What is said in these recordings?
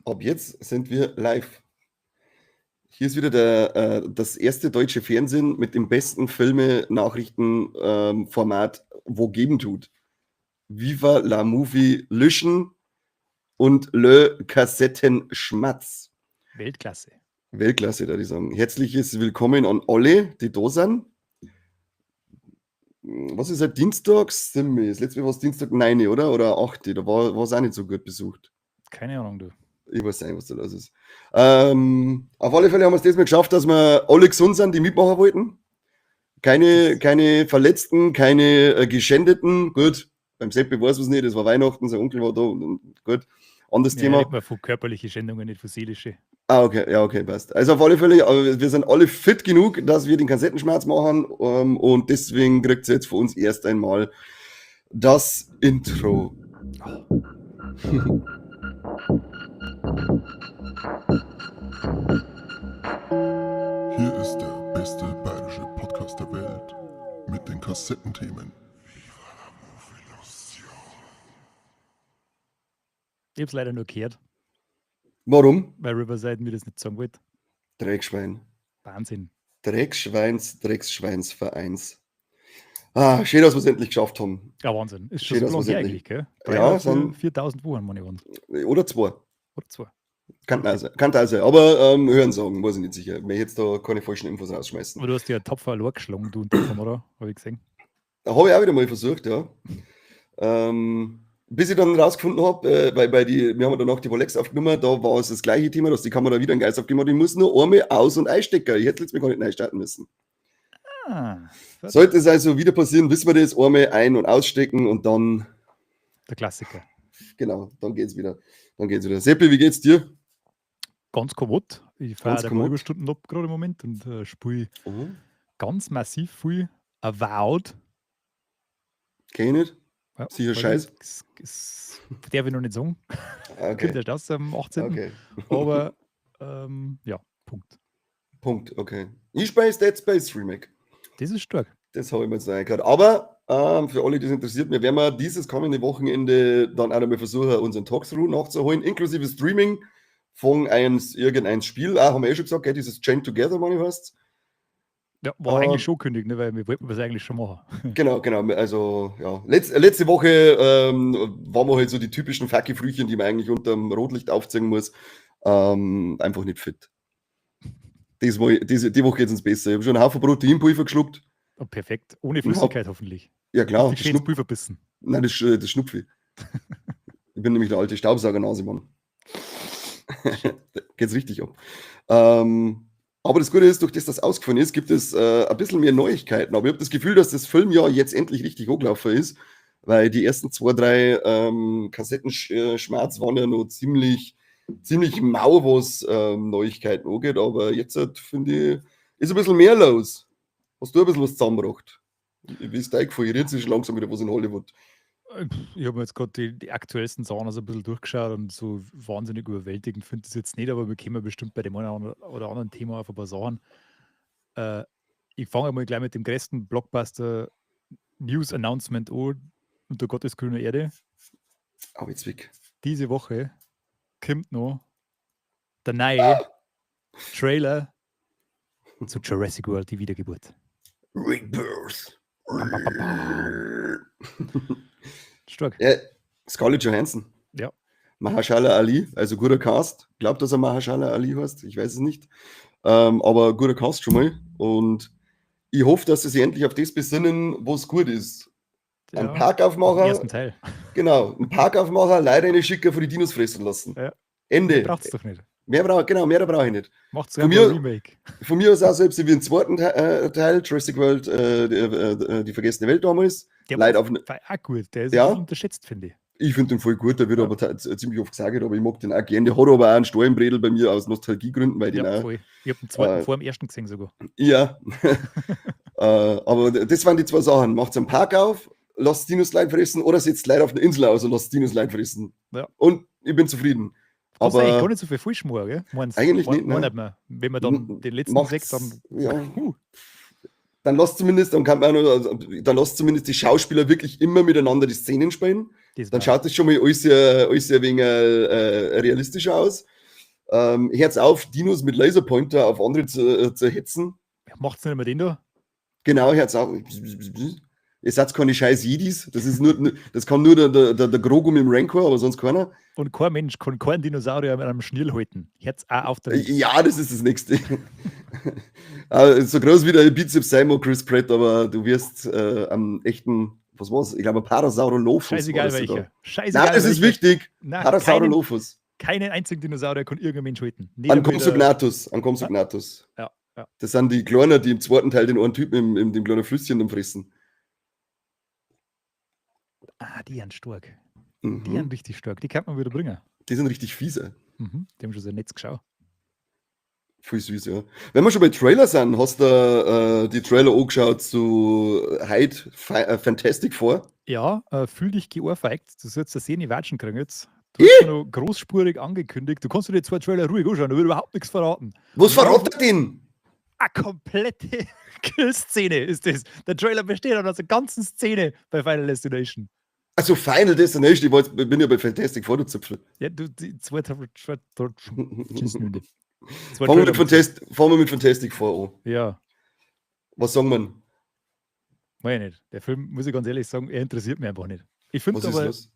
Ab jetzt sind wir live. Hier ist wieder das erste deutsche Fernsehen mit dem besten Filme-Nachrichten- Format, wo geben tut. Viva la Movie Lüschen und Le Kassettenschmatz. Weltklasse. Weltklasse, würde ich sagen. Herzliches Willkommen an alle, die da sind. Was ist heute Dienstag? Sind Das letzte Mal war es Dienstag 9, oder? Oder 8. Da war es auch nicht so gut besucht. Keine Ahnung, du. Ich weiß nicht, was da los ist. Auf alle Fälle haben wir es diesmal geschafft, dass wir alle gesund sind, die mitmachen wollten. Keine Verletzten, keine Geschändeten. Gut, beim Seppi weiß es nicht, das war Weihnachten, sein Onkel war da. Und, gut, anderes Ja, Thema. Reden wir von körperlichen Schändungen, nicht von seelische. Ah, okay, ja, okay, passt. Also auf alle Fälle, aber wir sind alle fit genug, dass wir den Kassettenschmerz machen, und deswegen kriegt ihr jetzt von uns erst einmal das Intro. Oh. Hier ist der beste bayerische Podcast der Welt mit den Kassettenthemen. Ich hab's leider nur gehört. Warum? Weil Riverside mir das nicht sagen wollte. Dreckschwein. Wahnsinn. Dreckschweins, Drecksschweinsvereins. Ah, schön, dass wir es endlich geschafft haben. Ja, Wahnsinn. Ist schon Schön, so dass lange wir's her endlich eigentlich, gell? Ja, Drei, sind 4000 Wochen, meine ich. Oder zwei. Oder zwei. Kann also, kann also. Aber hören sagen, weiß ich nicht sicher. Mir jetzt da keine falschen Infos rausschmeißen. Aber du hast ja tapfer allein geschlagen, du und die Kamera, hab ich gesehen. Da hab ich auch wieder mal versucht, ja. Bis ich dann rausgefunden hab, weil wir haben danach die Rolex aufgenommen, da war es das gleiche Thema, dass die Kamera wieder einen Geist aufgegeben hat. Ich muss nur einmal aus- und einstecken. Ich hätte jetzt mir gar nicht neu starten müssen. Ah, was? Sollte es also wieder passieren, wissen wir das, einmal ein- und ausstecken und dann. Der Klassiker. Genau, dann geht's wieder. Dann geht's wieder. Seppi, wie geht's dir? Ganz kommod. Ich fahre Ganz da kommod. Überstunden ab gerade im Moment und spiele ganz massiv viel Avowed. Kenn ich nicht. Ja, Sicher weil Scheiß. Das darf ich noch nicht sagen. Ah, okay. Kommt erst raus am 18. Okay. Aber ja, Punkt. Punkt, okay. Ich spiele Dead Space Remake. Das ist stark. Das habe ich mir jetzt noch reingehört. Aber für alle, die es interessiert, wir werden wir dieses kommende Wochenende dann auch nochmal versuchen, unseren Talkthrough nachzuholen, inklusive Streaming von irgendein Spiel. Ah, haben wir eh schon gesagt, gell, dieses Chained Together, meine ich, heißt. Ja, war eigentlich schon kündigt, ne, weil wir wollten das eigentlich schon machen. Genau, genau. Also, ja. Letzte Woche waren wir halt so die typischen Facki-Frühchen, die man eigentlich unterm Rotlicht aufziehen muss. Einfach nicht fit. Die Woche geht's uns besser. Ich hab schon einen Haufen Proteinpulver geschluckt. Oh, perfekt. Ohne Flüssigkeit hoffentlich. Ja, klar. Richtig schönes Pulver bissen. Nein, das Schnupfi. Ich bin nämlich der alte Staubsaugernase, Mann. Da geht's richtig ab. Aber das Gute ist, durch das das ausgefallen ist, gibt es ein bisschen mehr Neuigkeiten. Aber ich hab das Gefühl, dass das Filmjahr jetzt endlich richtig hochgelaufen ist, weil die ersten 2, 3 Kassettenschmerz waren ja noch ziemlich, ziemlich mau, was Neuigkeiten angeht. Aber jetzt, finde ich, ist ein bisschen mehr los. Hast du ein bisschen was zusammengebracht? Wie ist dein Gefühl? Ich rede schon langsam wieder was in Hollywood. Ich hab mir jetzt grad die aktuellsten Sachen also ein bisschen durchgeschaut und so wahnsinnig überwältigend finde ich das jetzt nicht, aber wir kommen bestimmt bei dem einen oder anderen Thema auf ein paar Sachen. Ich fange mal gleich mit dem größten Blockbuster News Announcement an, unter Gottes grüner Erde. Aber jetzt weg. Diese Woche kommt noch der neue Trailer zu Jurassic World, die Wiedergeburt. Rebirth. Bam, bam, bam, bam. Stark. Ja, Scarlett Johansson. Ja. Mahershala Ali, also guter Cast. Glaubt, dass er Mahershala Ali heißt, ich weiß es nicht. Aber guter Cast schon mal. Und ich hoffe, dass sie sich endlich auf das besinnen, was gut ist. Ein Ja, Parkaufmacher. Im ersten Teil. Genau, ein Parkaufmacher, leider eine Schicker für die Dinos fressen lassen. Ja. Ende. Mehr braucht's doch nicht. Mehr brauch, genau, mehr brauche ich nicht. Macht's Von einfach ein Remake. mir aus auch selbst wie im zweiten Teil, Jurassic World, die vergessene Welt damals. Der Leid war auf ne auch gut, der ist Ja. ein bisschen unterschätzt, finde ich. Ich finde den voll gut, der wird Ja. aber ziemlich oft gesagt, aber ich mag den auch gern. Der hat aber auch einen Stollenbredel bei mir aus Nostalgiegründen, weil den Ja, auch voll. Ich hab den zweiten vor dem ersten gesehen sogar. Ja. Aber das waren die zwei Sachen. Macht's einen Park auf, lasst Dinos Leid fressen oder setzt Leute auf eine Insel aus und lasst Dinos Leid fressen. Ja. Und ich bin zufrieden. Kannst Aber eigentlich gar nicht so viel falsch machen, gell? Meinst, eigentlich nicht, meint nein. man, wenn man dann den letzten macht's, sechs dann ja. Dann lasst zumindest, dann kann man auch noch, also, dann lasst zumindest die Schauspieler wirklich immer miteinander die Szenen spielen. Das Dann war schaut das schon mal alles, alles ein wenig realistischer aus. Hört's auf, Dinos mit Laserpointer auf andere zu hetzen. Ja, macht's nicht mehr den da? Genau, hört's auf. Ihr seid keine scheiß Jedis. Das ist nur, das kann nur der Grogu mit dem Rancor, aber sonst keiner. Und kein Mensch kann kein Dinosaurier mit einem Schnürl halten. Hört's auch auf damit. Ja, das ist das Nächste. So groß wie der Bizeps sein mag, Chris Pratt, aber du wirst am echten, was war's? Ich glaube, Parasaurolophus. Scheißegal welcher. Scheißegal. Nein, das ist wichtig. Nein, Parasaurolophus. Keinen einzigen Dinosaurier kann irgendein Mensch halten. An Compsognathus. An Compsognathus. Ja, ja. Das sind die Kleinen, die im zweiten Teil den einen Typen in dem kleinen Flüsschen dann fressen. Ah, die sind stark. Mhm. Die sind richtig stark. Die kann man wieder bringen. Die sind richtig fiese. Mhm. Die haben schon so ein Netz geschaut. Voll süß, ja. Wenn wir schon bei Trailer sind, hast du die Trailer angeschaut zu Hyde Fantastic Four? Ja, fühl dich geohrfeigt. Du sollst das sehen, die Watschen kriegen jetzt. Du hast schon noch großspurig angekündigt. Du kannst dir die zwei Trailer ruhig anschauen, da wird überhaupt nichts verraten. Was verratet er denn? Eine komplette Kill-Szene ist das. Der Trailer besteht aus der ganzen Szene bei Final Destination. Also Final Destination, ich bin ja bei Fantastic Four, du Zipfel. Ja, du, die zwei Fangen wir mit Fantastic Four an. Ja. Was sagen wir? Weiß ich nicht. Der Film, muss ich ganz ehrlich sagen, er interessiert mich einfach nicht. Ich finde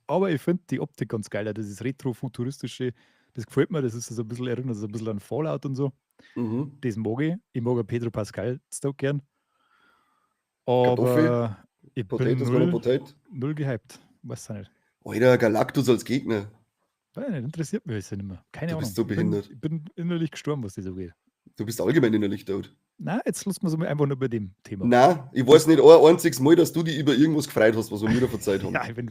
aber ich finde die Optik ganz geil. Das ist retro-futuristische, das gefällt mir, das ist so ein bisschen, erinnert so ein bisschen an Fallout und so. Mhm. Das mag ich. Ich mag auch Pedro Pascal so gern. Aber Kartoffel, ich bin null gehypt. Weiß ich nicht. Alter, Galactus als Gegner. Weiß ich nicht, interessiert mich jetzt nicht mehr. Keine du Ahnung. Du bist so behindert. Ich bin innerlich gestorben, was das so geht. Du bist allgemein innerlich tot. Nein, jetzt lassen wir es einfach nur bei dem Thema. Nein, ich weiß nicht ein einziges Mal, dass du dich über irgendwas gefreut hast, was wir mir verzeiht haben. Ja, ich bin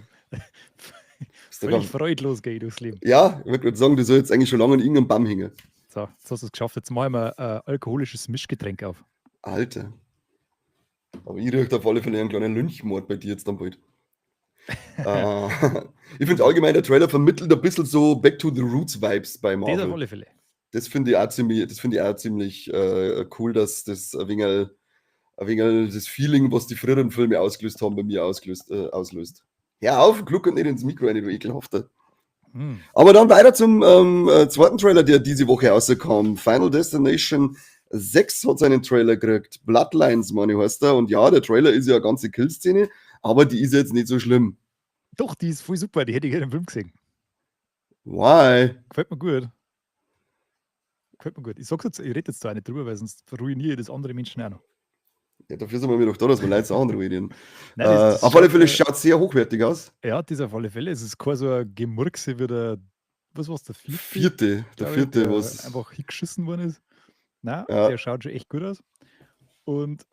völlig freudlos gehe ich durchs Leben. Ja, ich würde gerade sagen, du sollst jetzt eigentlich schon lange in irgendeinem Baum hängen. So, jetzt hast du es geschafft. Jetzt machen wir ein alkoholisches Mischgetränk auf. Alter. Aber ich rieche auf alle Fälle einen kleinen Lynchmord bei dir jetzt dann bald. Ich finde allgemein, der Trailer vermittelt ein bisschen so Back to the Roots Vibes bei Marvel. Das auf alle Fälle. Das finde ich auch ziemlich, cool, dass das ein wenig das Feeling, was die früheren Filme ausgelöst haben, bei mir auslöst. Hör auf, gluckert nicht ins Mikro rein, du ekelhafter. Hm. Aber dann weiter zum zweiten Trailer, der diese Woche rauskam. Final Destination 6 hat seinen Trailer gekriegt. Bloodlines, meine ich, heißt der. Und ja, der Trailer ist ja eine ganze Killszene, aber die ist jetzt nicht so schlimm. Doch, die ist voll super, die hätte ich gerne im Film gesehen. Why? Gefällt mir gut. Gefällt mir gut. Ich sag's jetzt, ich rede jetzt da auch nicht drüber, weil sonst ruiniere ich das andere Menschen auch noch. Ja, dafür sind wir doch da, dass wir Leute Sachen ruinieren. Nein, das auf alle Fälle schaut es sehr hochwertig aus. Ja, das auf alle Fälle. Es ist kein so ein Gemurkse wie der, was war's, der vierte? Vierte, der vierte, der was einfach hingeschissen worden ist. Nein, ja. Der schaut schon echt gut aus. Und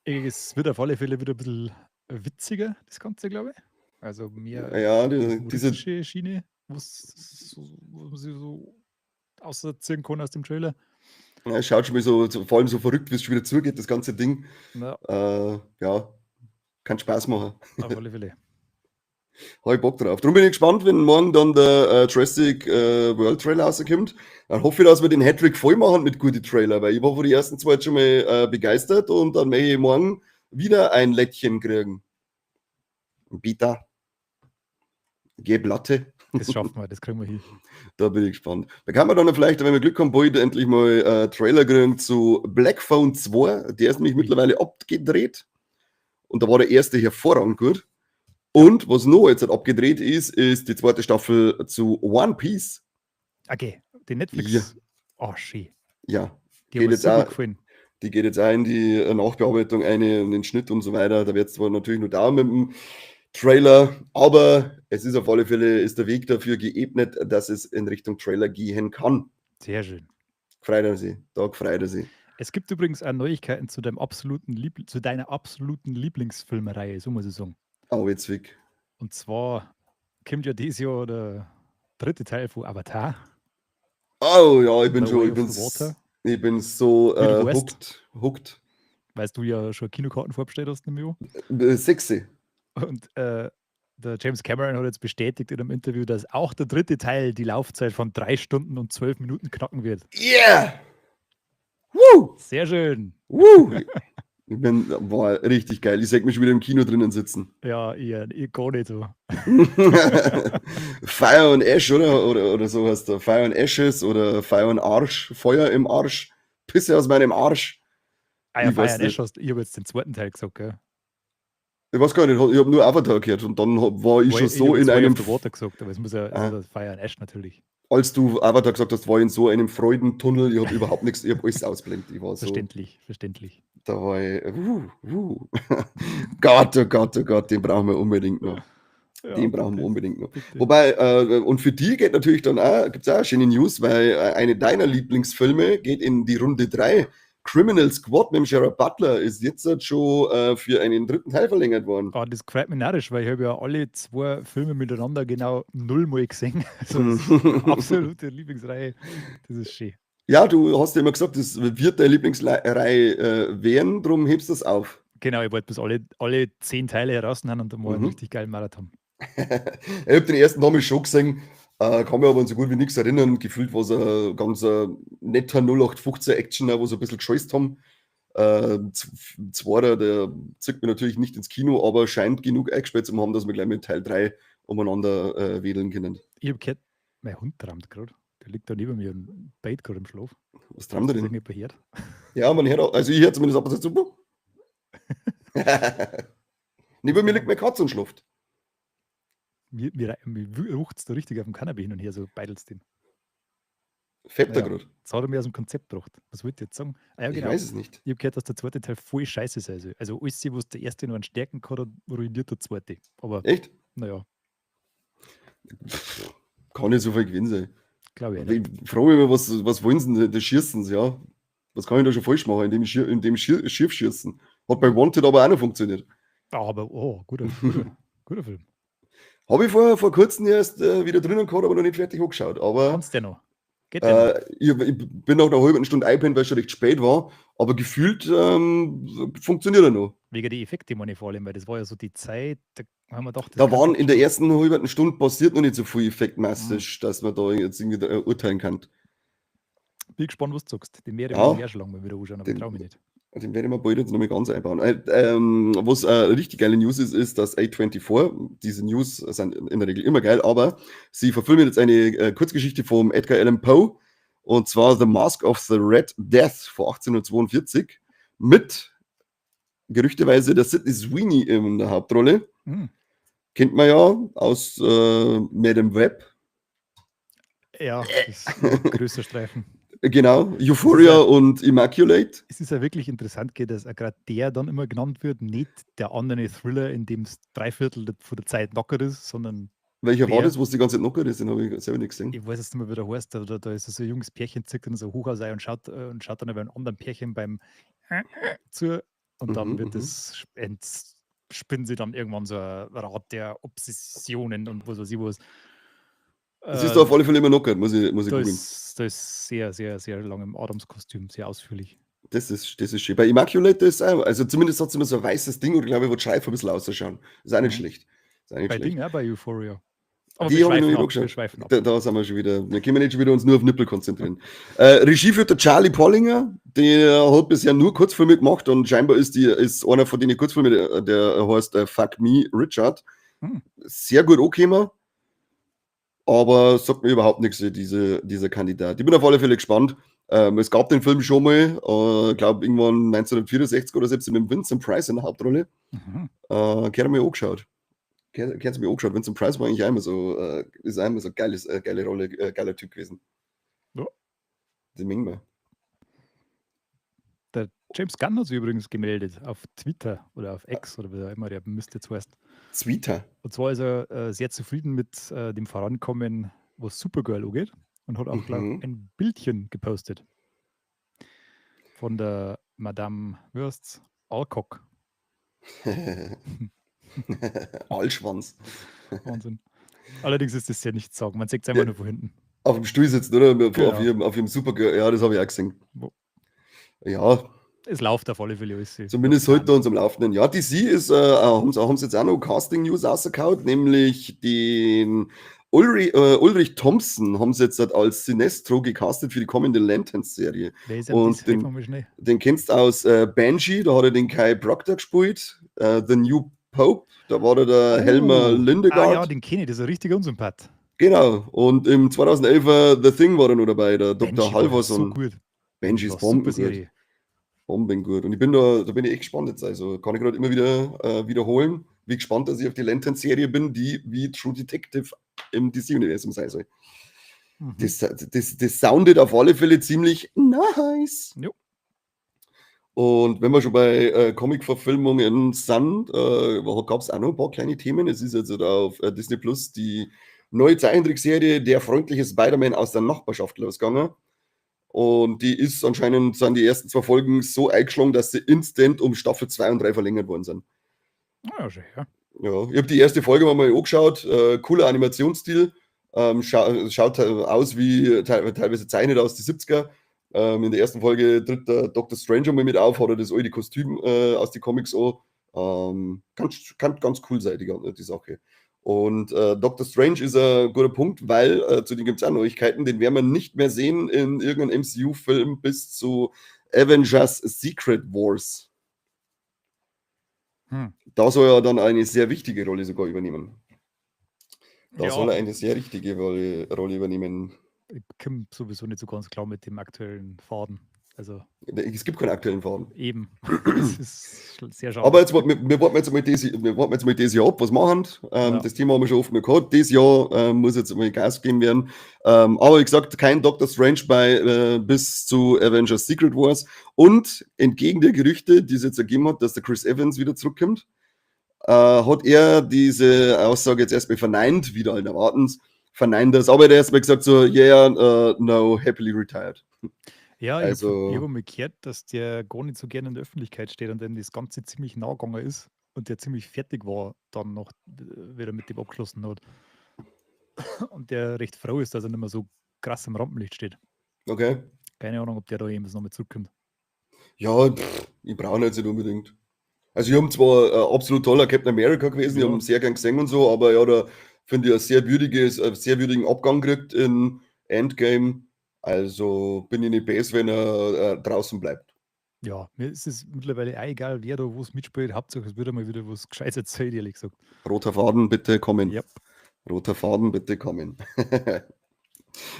es wird auf alle Fälle wieder ein bisschen witziger, das Ganze, glaube ich. Also mehr ja, diese Schiene, was man sich so außerziehen kann aus dem Trailer. Ja, es schaut schon mal so, vor allem so verrückt, wie es schon wieder zugeht, das ganze Ding. Ja, ja, kann Spaß machen. Auf alle Fälle. Habe ich Bock drauf. Darum bin ich gespannt, wenn morgen dann der Jurassic World Trailer rauskommt. Dann hoffe ich, dass wir den Hattrick voll machen mit guten Trailer, weil ich war von den ersten zwei schon mal begeistert und dann möchte ich morgen wieder ein Lättchen kriegen. Bita. Geh Latte. Das schaffen wir, das kriegen wir hin. Da bin ich gespannt. Da kann man dann vielleicht, wenn wir Glück haben, bald endlich mal Trailer kriegen zu Black Phone 2. Der ist nämlich mittlerweile abgedreht. Und da war der erste hervorragend gut. Und was noch jetzt halt abgedreht ist, ist die zweite Staffel zu One Piece. Okay, die Netflix. Ja. Oh, schön. Ja. Die geht jetzt auch, gefallen. Die geht jetzt auch in die Nachbearbeitung eine und den Schnitt und so weiter. Da wird es zwar natürlich nur dauern mit dem Trailer, aber es ist auf alle Fälle ist der Weg dafür geebnet, dass es in Richtung Trailer gehen kann. Sehr schön. Freut er sich. Da freut er sich. Es gibt übrigens auch Neuigkeiten zu deinem absoluten zu deiner absoluten Lieblingsfilmreihe, so muss ich sagen. Oh, jetzt weg. Und zwar kommt ja dieses Jahr der dritte Teil von Avatar. Oh ja, ich bin schon, ich bin so hooked. Weißt du ja schon Kinokarten vorbestellt hast, nämlich. 6. Und der James Cameron hat jetzt bestätigt in einem Interview, dass auch der dritte Teil die Laufzeit von 3 Stunden und 12 Minuten knacken wird. Yeah! Woo! Sehr schön. Woo! Ich bin, war richtig geil. Ich seh mich schon wieder im Kino drinnen sitzen. Ja, ich gar nicht so. Fire and Ash, oder? Oder so heißt der. Fire and Ashes oder Fire and Arsch. Feuer im Arsch. Pisse aus meinem Arsch. Ah ja, Ich Fire weiß and Ash nicht. hast, ich habe jetzt den zweiten Teil gesagt, gell? Ich weiß gar nicht, ich habe nur Avatar gehört und dann war ich schon Ich so hab in jetzt Way einem of the Water gesagt, aber es muss ja, Ah. also Fire and Ash natürlich. Als du Avatar gesagt hast, war ich in so einem Freudentunnel, ich habe überhaupt nichts, ich habe alles ausblendet. Ich war so, Verständlich, verständlich. Da war ich, Gott, oh Gott, oh Gott, den brauchen wir unbedingt noch. Ja, Den brauchen wir bitte, unbedingt noch. bitte. Wobei, und für die geht natürlich dann auch, gibt's auch eine schöne News, weil eine deiner Lieblingsfilme geht in die Runde 3. Criminal Squad mit dem Gerard Butler ist jetzt halt schon für einen dritten Teil verlängert worden. Ah, das freut mich narrisch, weil ich habe ja alle zwei Filme miteinander genau nullmal gesehen. Also das ist absolute Lieblingsreihe. Das ist schön. Ja, du hast ja immer gesagt, das wird deine Lieblingsreihe werden, drum hebst du das auf. Genau, ich wollte bis alle 10 Teile heraus haben und dann mal einen richtig geilen Marathon. Ich hab den ersten damals schon gesehen, kann mich aber an so gut wie nichts erinnern. Gefühlt war es ein ganz netter 0815 Actioner, wo sie ein bisschen gescheißt haben. Zweiter, der zieht mir natürlich nicht ins Kino, aber scheint genug eingespielt zu haben, dass wir gleich mit Teil 3 umeinander wedeln können. Ich hab gehört, mein Hund trammt grad. Der liegt da neben mir und beit grad im Schlaf. Was trammt er Hast du denn? das irgendjemand gehört? Ja, man hört auch, also ich höre zumindest ab und zu. Neben mir liegt meine Katze und schläft. Mir rucht's da richtig auf dem Kanapee hin und her, so beidelt's den. Fährt er Naja, grad. Jetzt hat er mir aus dem Konzept gebracht. Was wollt ihr jetzt sagen? Ah, ja, Ich genau. weiß es nicht. Ich hab gehört, dass der zweite Teil voll scheiße sei soll. Also alles, was der erste noch an Stärken hat, ruiniert der zweite. Aber Echt? naja. Pff, kann nicht so viel gewesen sein. Glaube ich nicht. Ich frage mich immer, was wollen sie denn? Das Schießen sie, ja. Was kann ich da schon falsch machen, indem ich schief schießen? Hat bei Wanted aber auch noch funktioniert. Ah, aber, oh, guter Film. Habe ich vor kurzem erst wieder drinnen gehabt, aber noch nicht fertig angeschaut. Aber, Kannst du noch? Geht der noch? Ich bin nach einer halben Stunde eingepennt, weil es schon recht spät war, aber gefühlt funktioniert er noch. Wegen der Effekte, meine ich vor allem, weil das war ja so die Zeit, da haben wir gedacht, das Da kann waren doch in der ersten halben Stunde passiert noch nicht so viel effektmäßig, Mhm. dass man da jetzt irgendwie da urteilen kann. Bin gespannt, was du sagst. Den werde ich Ja. mir schon lange mal wieder anschauen, aber trau mich nicht. Den werde ich mir bald jetzt noch mal ganz einbauen. Was richtig geile News ist, ist, dass A24, diese News sind in der Regel immer geil, aber sie verfilmen jetzt eine Kurzgeschichte vom Edgar Allan Poe, und zwar The Mask of the Red Death von 1842 mit gerüchteweise der Sydney Sweeney in der Hauptrolle. Kennt man ja aus Madame Web. Ja, das ist ein größer Streifen. Genau, Euphoria und Immaculate. Es ist ja wirklich interessant, gell, dass auch grad der dann immer genannt wird, nicht der andere Thriller, in dem es 3/4 von der Zeit knockert ist, sondern Welcher war der das, wo es die ganze Zeit knockert ist? Den habe ich selber nicht gesehen. Ich weiß jetzt nicht mehr, wie der heißt. Da ist so ein junges Pärchen, zieht in so ein Hochhaus ein und schaut dann bei einem anderen Pärchen beim zu. Und dann wird es entspinnt sie dann irgendwann so ein Rad der Obsessionen und was weiß ich was. Das ist da auf alle Fälle immer knockert, muss ich googeln. Da ist sehr, sehr, sehr lang im Adams-Kostüm, sehr ausführlich. Das ist schön. Bei Immaculate ist auch, also zumindest hat sie immer so ein weißes Ding und ich glaube, wo die Schreife ein bisschen ausschauen. Ist auch nicht schlecht. Ist auch nicht Bei schlecht. Ding, auch bei Euphoria. Aber Die wir hab ich noch schweifen nicht ab, wir angeschaut. schweifen ab. Da sind wir schon wieder. Wir können nicht schon wieder uns nur auf Nippel konzentrieren. Regie führt der Charlie Polinger, der hat bisher nur Kurzfilme gemacht und scheinbar ist einer von den Kurzfilmen, der heißt Fuck Me Richard. Sehr gut angekommen, aber sagt mir überhaupt nichts, dieser Kandidat. Ich bin auf alle Fälle gespannt. Es gab den Film schon mal, glaub irgendwann 1964 oder selbst mit Vincent Price in der Hauptrolle. Gehört mir angeschaut. Gehört mir angeschaut. Vincent Price war eigentlich einmal so, ist einmal so geile Rolle, geiler Typ gewesen. Ja. Den mengen wir. Der James Gunn hat sich übrigens gemeldet auf Twitter oder auf X oder wie auch immer der müsste jetzt heißt. Twitter. Und zwar ist er sehr zufrieden mit dem Vorankommen, was Supergirl angeht, und hat auch gleich ein Bildchen gepostet von der Madame Würst Alcock. Allschwanz. Wahnsinn. Allerdings ist das ja nichts sagen. Man sieht es einfach Ja. nur von hinten. Auf dem Stuhl sitzen, oder? Auf Genau. ihrem Supergirl. Ja, das habe ich auch gesehen. Wo? Ja. Es läuft auf alle Fälle alles. Zumindest heute uns am Laufenden. Ja, DC ist, haben's jetzt auch noch Casting News rausgehauen, nämlich den Ulrich Thomsen haben sie jetzt halt als Sinestro gecastet für die kommende Lanterns-Serie. Wer ist denn Und das? Helfen wir mal schnell. Den kennst du aus Banshee, da hat er den Kai Proctor gespielt. The New Pope, da war er der Helmer Lundegaard. Ah ja, den kenne ich, das ist ein richtiger Unsympath. Genau, und im 2011er The Thing war er noch dabei, der Doktor Banshee war Halvorson. so gut. Banshee ist War super bombengut. Serie. Bombengut. Und da bin ich echt gespannt jetzt. Also kann ich gerade immer wieder wiederholen, wie gespannt, dass ich auf die Lantern-Serie bin, die wie True Detective im D C-Universum sein soll. Das soundet auf alle Fälle ziemlich nice. Jo. Und wenn wir schon bei Comic-Verfilmungen sind, gab's auch noch ein paar kleine Themen. Es ist jetzt auf Disney Plus die neue Zeichentrickserie Der freundliche Spider-Man aus der Nachbarschaft losgegangen. Und die ist anscheinend, sind die ersten 2 Folgen so eingeschlagen, dass sie instant um Staffel 2 und 3 verlängert worden sind. Ah, ja, schön, ja. Ja, ich hab die erste Folge mal angeschaut. Cooler Animationsstil. Schaut aus wie teilweise zeichnet aus die 70er. In der ersten Folge tritt der Doctor Strange mal mit auf, hat er das alte Kostüm aus den Comics an. Kann ganz cool sein, die Sache. Und Doctor Strange ist ein guter Punkt, weil zu dem gibt's auch Neuigkeiten, den werden wir nicht mehr sehen in irgendeinem M C U-Film bis zu Avengers Secret Wars. Da soll er dann eine sehr wichtige Rolle sogar übernehmen. Da soll er eine sehr wichtige Rolle übernehmen. Ich komme sowieso nicht so ganz klar mit dem aktuellen Faden. Also es gibt keinen aktuellen Faden. Eben. Das ist sehr schade. Aber jetzt, wir warten jetzt mal das, wir warten jetzt mal das Jahr ab, was machen. Das Thema haben wir schon oft mal gehabt. Dieses Jahr muss jetzt mal Gas gegeben werden. Aber wie gesagt, kein Doctor Strange bei bis zu Avengers Secret Wars. Und entgegen der Gerüchte, die es jetzt ergeben hat, dass der Chris Evans wieder zurückkommt, hat er diese Aussage jetzt erstmal verneint, wieder allen Erwartens. Verneint das. Aber er hat erstmal gesagt so, yeah, no, happily retired. Ja, Also ich hab mal gehört, dass der gar nicht so gerne in der Öffentlichkeit steht und dem das Ganze ziemlich nah gegangen ist und der ziemlich fertig war, dann noch wieder mit dem abgeschlossen hat. Und der recht froh ist, dass er nicht mehr so krass im Rampenlicht steht. Keine Ahnung, ob der da jemals nochmal zurückkommt. Ja, ich brauche ihn jetzt nicht unbedingt. Also ich hab zwar absolut toller Captain America gewesen, ich hab ihn sehr gern gesehen und so, aber ja, da finde ich einen sehr würdigen Abgang gekriegt in Endgame. Also bin ich nicht böse, wenn er draußen bleibt. Ja, mir ist es mittlerweile auch egal, wer da was mitspielt. Hauptsache, es wird einmal wieder was Gescheites erzählt, ehrlich gesagt. Roter Faden, bitte kommen. Roter Faden, bitte kommen.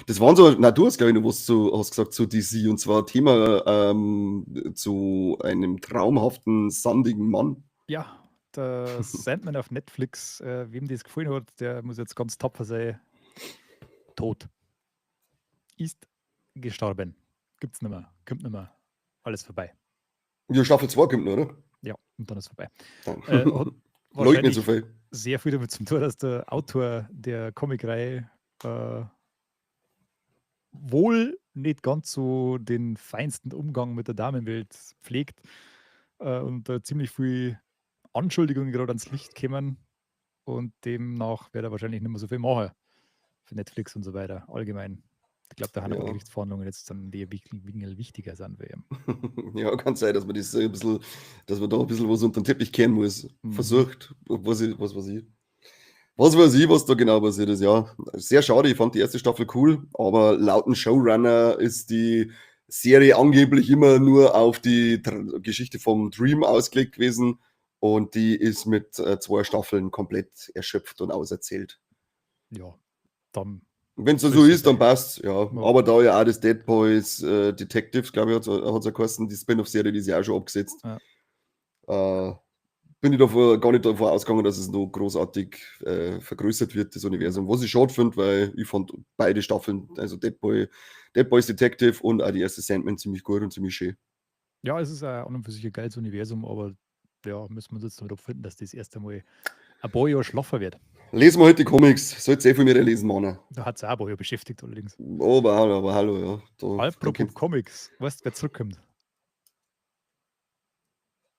Das waren so, na, du hast, glaub ich, noch was zu, hast gesagt zu DC, und zwar Thema zu einem traumhaften, sandigen Mann. Ja, der Sandman auf Netflix, wem das gefallen hat, der muss jetzt ganz tapfer sein. Tot. Ist gestorben. Gibt's nicht mehr. Kommt nicht mehr. Alles vorbei. Ja, Staffel 2 kommt noch, oder? Ja, und dann ist vorbei. Dann. Hat Leugnet nicht so wahrscheinlich viel. sehr viel damit zu tun, dass der Autor der Comicreihe wohl nicht ganz so den feinsten Umgang mit der Damenwelt pflegt und da ziemlich viel Anschuldigungen gerade ans Licht kämen und demnach wird er wahrscheinlich nicht mehr so viel machen für Netflix und so weiter, allgemein. Ich glaub, da haben aber Gerichtsverhandlungen jetzt dann, die wichtiger sind für ihn. Ja, kann sein, dass man das ein bisschen, dass man da ein bisschen was unter den Teppich kehren muss. Versucht, was ich, was weiß ich. Was weiß ich, was da genau passiert ist, ja. Sehr schade, ich fand die erste Staffel cool, aber laut dem Showrunner ist die Serie angeblich immer nur auf die Geschichte vom Dream ausgelegt gewesen und die ist mit 2 Staffeln komplett erschöpft und auserzählt. Ja, dann Wenn's so Ist ist, dann okay. passt's, ja. Aber da ja auch das Dead Boys Detectives, glaub ich, hat's ja geheißen, die Spin-off-Serie, die ist ja auch schon abgesetzt. Bin ich gar nicht davon ausgegangen, dass es noch großartig vergrößert wird, das Universum. Was ich schade find, weil ich fand beide Staffeln, also Dead Boys Detective und auch die erste Sandman ziemlich gut und ziemlich schön. Ja, es ist auch an und für sich ein geiles Universum, aber ja, müssen wir uns jetzt damit abfinden, dass das erst einmal ein paar Jahre schlaffer wird. Lesen wir heute die Comics. Sollst eh von mir lesen, Mann. Da hat's auch ein paar Jahre beschäftigt allerdings. Oh, aber hallo, aber hallo, ja. Da, Apropos da Comics, weißt du, wer zurückkommt?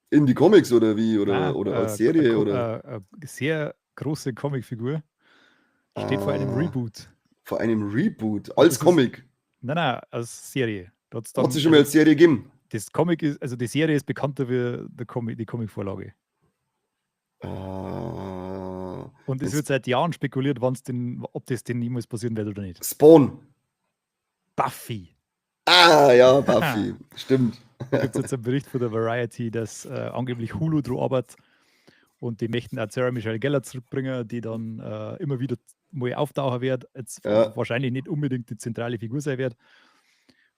In die Comics oder wie? Oder, Nein, oder als Serie? Oder? Sehr große Comicfigur. Steht vor einem Reboot. Vor einem Reboot? Und Als das ist Comic? Nein, nein, als Serie. Da hat's dann Hat sie schon mal als Serie gegeben? Das Comic ist, also die Serie ist bekannter wie der Comic, die Comicvorlage. Und Und es wird seit Jahren spekuliert, wann's denn, ob das denn niemals passieren wird oder nicht. Spawn. Buffy. Ah, ja, Buffy. Stimmt. Da gibt es jetzt einen Bericht von der Variety, dass angeblich Hulu dran arbeitet und die möchten auch Sarah Michelle Gellar zurückbringen, die dann immer wieder mal auftauchen wird. Jetzt wahrscheinlich nicht unbedingt die zentrale Figur sein wird.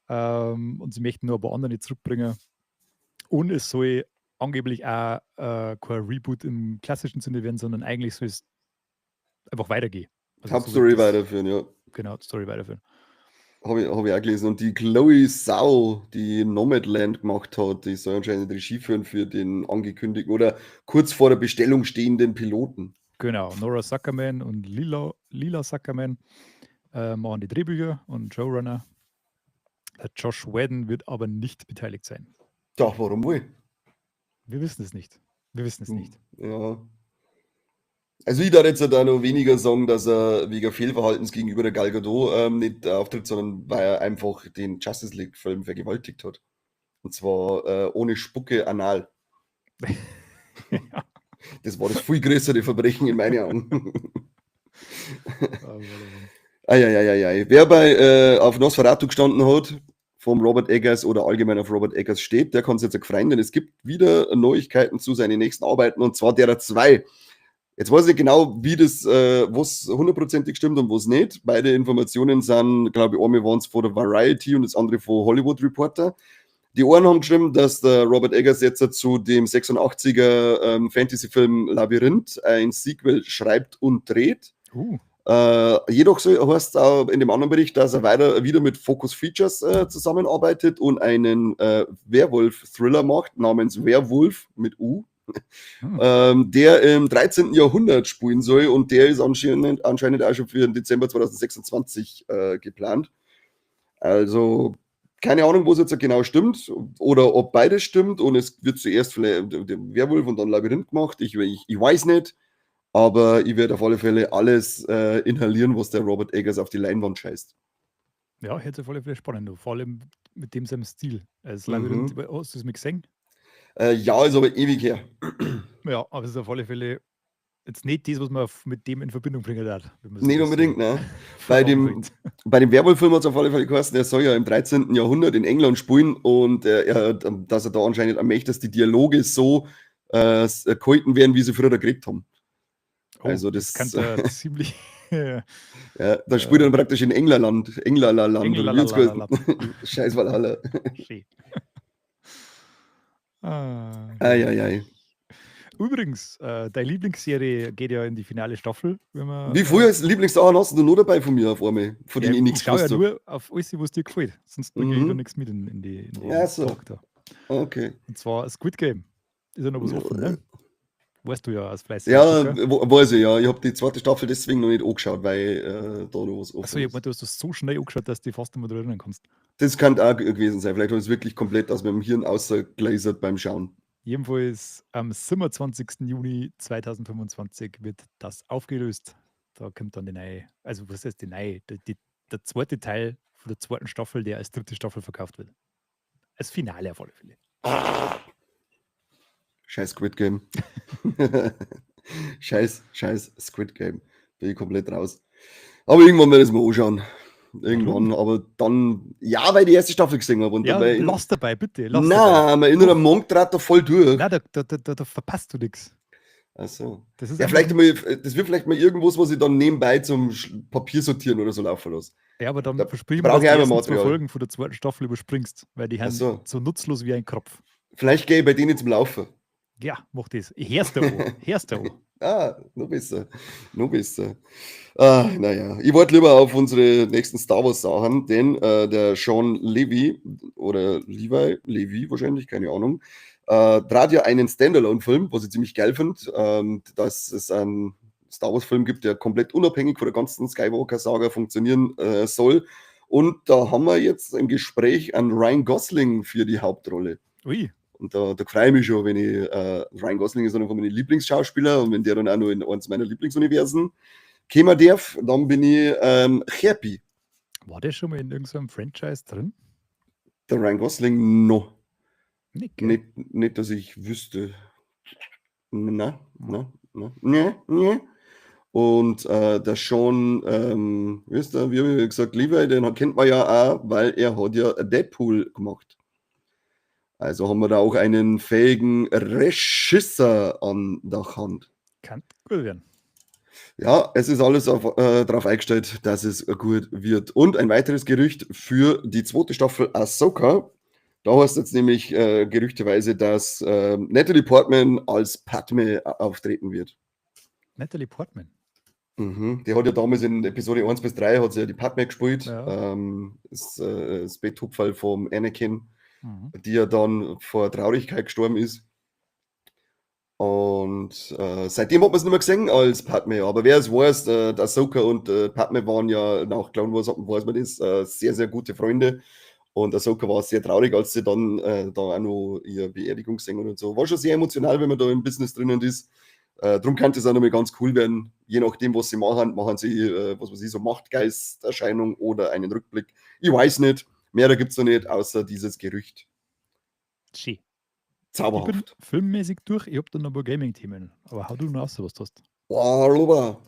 Und sie möchten nur ein paar andere zurückbringen. Und es soll angeblich auch kein Reboot im klassischen Sinne werden, sondern eigentlich soll es einfach weitergehen. Also so Hauptstory weiterführen, ja. Genau, Story weiterführen. Hab ich auch gelesen. Und die Chloe Zhao, die Nomadland gemacht hat, die soll anscheinend Regie führen für den angekündigten oder kurz vor der Bestellung stehenden Piloten. Genau, Nora Zuckerman und Lila Zuckerman machen die Drehbücher und Showrunner. Der Josh Whedon wird aber nicht beteiligt sein. Doch, warum wohl? Wir wissen es nicht. Wir wissen es nicht. Ja. Also ich darf jetzt da noch weniger sagen, dass er wegen Fehlverhaltens gegenüber der Gal Gadot nicht auftritt, sondern weil er einfach den Justice League-Film vergewaltigt hat. Und zwar ohne Spucke anal. Ja. Das war das viel größere Verbrechen in meinen Augen. Eieieiei. Wer bei auf Nosferatu gestanden hat, vom Robert Eggers oder allgemein auf Robert Eggers steht, der kann sich jetzt freuen, denn es gibt wieder Neuigkeiten zu seinen nächsten Arbeiten, und zwar derer 2. Jetzt weiß ich nicht genau, wie das, was hundertprozentig stimmt und was nicht. Beide Informationen sind, glaube ich, einmal waren es von der Variety und das andere von Hollywood Reporter. Die einen haben geschrieben, dass der Robert Eggers jetzt zu dem 86er Fantasy-Film Labyrinth ein Sequel schreibt und dreht. Jedoch so heißt es auch in dem anderen Bericht, dass er wieder mit Focus Features zusammenarbeitet und einen Werwolf-Thriller macht, namens Werwolf mit U. Der im 13. Jahrhundert spielen soll, und der ist anscheinend auch schon für den Dezember 2026 geplant. Also keine Ahnung, wo es jetzt genau stimmt oder ob beides stimmt, und es wird zuerst vielleicht der Werwolf und dann Labyrinth gemacht. Ich weiß nicht, aber ich werde auf alle Fälle alles inhalieren, was der Robert Eggers auf die Leinwand scheißt. Ja, hört sich auf alle Fälle spannend an, vor allem mit dem seinem Stil. Also Labyrinth, hast du es mal gesehen? Ja, ist aber ewig her. Ja, aber es ist auf alle Fälle jetzt nicht das, was man mit dem in Verbindung bringen hat. Nicht unbedingt, ne? Bei dem Werwolf-Film hat es auf alle Fälle geheißen, er soll ja im 13. Jahrhundert in England spielen und dass er da anscheinend am möchte, dass die Dialoge so gehalten werden, wie sie früher geredet haben. Oh, also das kann da ziemlich. Ja, da spielt er dann praktisch in Englerland. Englerland. Scheiß Valhalla. Schön. Ei. Übrigens, deine Lieblingsserie geht ja in die finale Staffel. Wenn man, wie früher als Lieblingssachen hast du nur dabei von mir auf einmal, von denen ich nichts gewusst habe. Ja, nur auf alles, was dir gefällt. Sonst bringe ich da nichts mit in die ja, so. Talk da. Okay. Und zwar Squid Game. Ist ja noch was offen, ne? Weißt du ja als fleißiger Ja, weiß ich, ja. Ich habe die zweite Staffel deswegen noch nicht angeschaut, weil da noch was offen ist. Achso, ich meine, du hast das so schnell angeschaut, dass du dich fast nicht mehr daran erinnern kannst. Das kann auch gewesen sein. Vielleicht habe ich es wirklich komplett aus meinem Hirn ausglasert beim Schauen. Jedenfalls am 27. Juni 2025 wird das aufgelöst. Da kommt dann die neue, also was heißt die neue? Der zweite Teil von der zweiten Staffel, der als dritte Staffel verkauft wird. Als Finale auf alle Fälle. Scheiß Squid Game. Scheiß Squid Game. Bin ich komplett raus. Aber irgendwann werde ich es mir anschauen. Irgendwann, aber dann, ja, weil ich die erste Staffel gesehen habe. Und ja, dabei, lass dabei, bitte. Lass nein, mein innerer Monk trat da voll durch. Nein, da verpasst du nichts. Ach so. Das ist ja, vielleicht mal, das wird vielleicht mal irgendwas, was ich dann nebenbei zum Papier sortieren oder so laufen lasse. Ja, aber dann versprich mir, dass du die ersten 2 Folgen von der zweiten Staffel überspringst, weil die sind so nutzlos wie ein Kropf. Vielleicht gehe ich bei denen zum Laufen. Ja, mach das. Hörst du an. Hörst du an. Ah, noch besser. Noch besser. Ah, naja, ich wollte lieber auf unsere nächsten Star Wars Sachen, denn der Sean Levy oder Levi wahrscheinlich, keine Ahnung, trat ja einen Standalone-Film, was ich ziemlich geil finde, dass es einen Star Wars-Film gibt, der komplett unabhängig von der ganzen Skywalker-Saga funktionieren soll. Und da haben wir jetzt im Gespräch einen Ryan Gosling für die Hauptrolle. Ui. Und da freue ich mich schon, wenn ich, Ryan Gosling ist einer von meinen Lieblingsschauspieler und wenn der dann auch noch in eins meiner Lieblingsuniversen kommen darf, dann bin ich happy. War der schon mal in irgendeinem Franchise drin? Der Ryan Gosling noch. Nicht, nicht, dass ich wüsste. Nein, nein, nein, nein, nein. Und der Shawn, wie ist der, wie habe ich gesagt, Levy, den kennt man ja auch, weil er hat ja Deadpool gemacht. Also haben wir da auch einen fähigen Regisseur an der Hand. Kann gut werden. Ja, es ist alles darauf eingestellt, dass es gut wird. Und ein weiteres Gerücht für die zweite Staffel Ahsoka. Da heißt jetzt nämlich gerüchteweise, dass Natalie Portman als Padme auftreten wird. Natalie Portman? Mhm. Die hat ja damals in Episode 1 bis 3 hat sie ja die Padme gespielt. Ja. Das Betthupferl vom Anakin, die ja dann vor Traurigkeit gestorben ist. Und seitdem hat man es nicht mehr gesehen als Padme. Aber wer es weiß, Ahsoka und Padme waren ja nach Clone Wars, weiß man das, sehr, sehr gute Freunde. Und Ahsoka war sehr traurig, als sie dann da auch noch ihre Beerdigung gesehen hat und so. War schon sehr emotional, wenn man da im Business drinnen ist. Drum könnte es auch nochmal ganz cool werden, je nachdem, was sie machen, machen sie, was weiß ich, so Machtgeisterscheinung oder einen Rückblick. Ich weiß nicht, mehr gibt's noch nicht, außer dieses Gerücht. Schön. Zauberhaft. Ich bin filmmäßig durch, ich hab dann noch ein paar Gaming-Themen. Aber hau du noch raus, was du hast. Boah,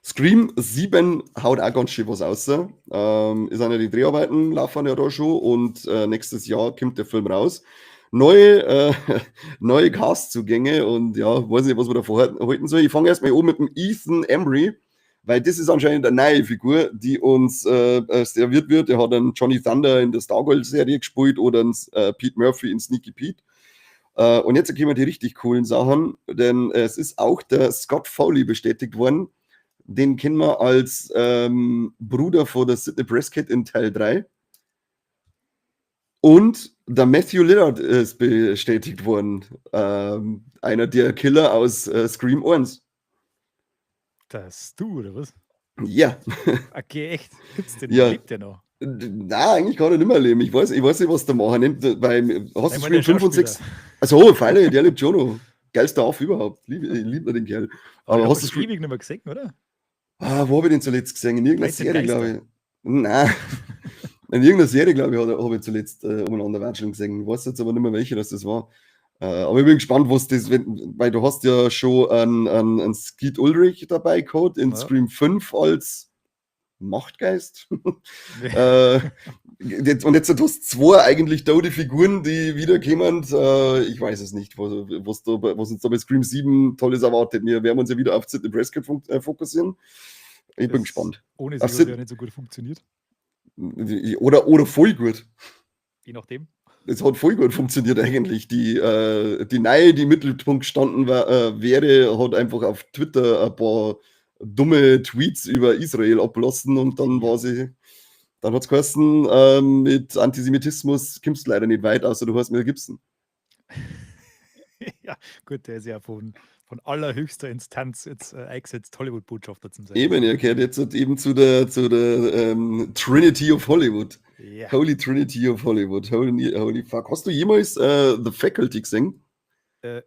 Scream 7 haut auch ganz schön was raus. Ist einer die Dreharbeiten, laufen ja da schon und nächstes Jahr kommt der Film raus. Neue Cast-Zugänge und ja, weiß nicht, was man da vorhalten soll. Ich fange erstmal an mit dem Ethan Embry, weil das ist anscheinend eine neue Figur, die uns serviert wird. Der hat einen Johnny Thunder in der Stargirl-Serie gespielt oder einen Pete Murphy in Sneaky Pete. Und jetzt kommen die richtig coolen Sachen, denn es ist auch der Scott Foley bestätigt worden. Den kennen wir als Bruder von der Sidney Prescott in Teil 3. Und der Matthew Lillard ist bestätigt worden. Einer der Killer aus Scream 1. Das du, oder was? Ja. Okay, echt? Gibt's den? Ja. Lebt der noch? Nein, eigentlich kann er nicht mehr leben. Ich weiß nicht, was der machen nimmt. Weil, hast du Ich meine, Scream der 5 und 6? Schauspieler. Also, Feile, der lebt schon noch. Geilster Auf überhaupt. Ich lieb den Kerl. Aber Aber den hast hab du ich Scream ewig nicht mehr gesehen, oder? Ah, wo hab ich den zuletzt gesehen? In irgendeiner 13 Serie, Geister. glaub ich. Nein. In irgendeiner Serie, glaub ich, hab ich zuletzt umeinander watscheln gesehen. Ich weiß jetzt aber nicht mehr, welche das war. Aber ich bin gespannt, was das, wenn, weil du hast ja schon einen Skeet Ulrich dabei gehabt in Scream 5 als Machtgeist. Jetzt, und jetzt du hast zwei eigentlich da die Figuren, die wiederkommen. Ich weiß es nicht, was uns da bei Scream 7 Tolles erwartet. Wir werden uns ja wieder auf Sidney Prescott fokussieren. Ich bin Das gespannt. Ohne Auf sie hat Sid ja nicht so gut funktioniert. Oder voll gut. Je nachdem. Es hat voll gut funktioniert eigentlich. Die neue, die im Mittelpunkt gestanden wäre, hat einfach auf Twitter ein paar dumme Tweets über Israel abgelassen und dann war sie, dann hat's geheißen, mit Antisemitismus kommst du leider nicht weit, außer du heißt Mel Gibson. Ja, gut, der ist ja von allerhöchster Instanz jetzt eingesetzt, Hollywood-Botschafter zum sein. Eben, er gehört jetzt halt eben zu der Trinity of Hollywood. Ja. Holy Trinity of Hollywood. Holy, holy fuck. Hast du jemals The Faculty gesehen?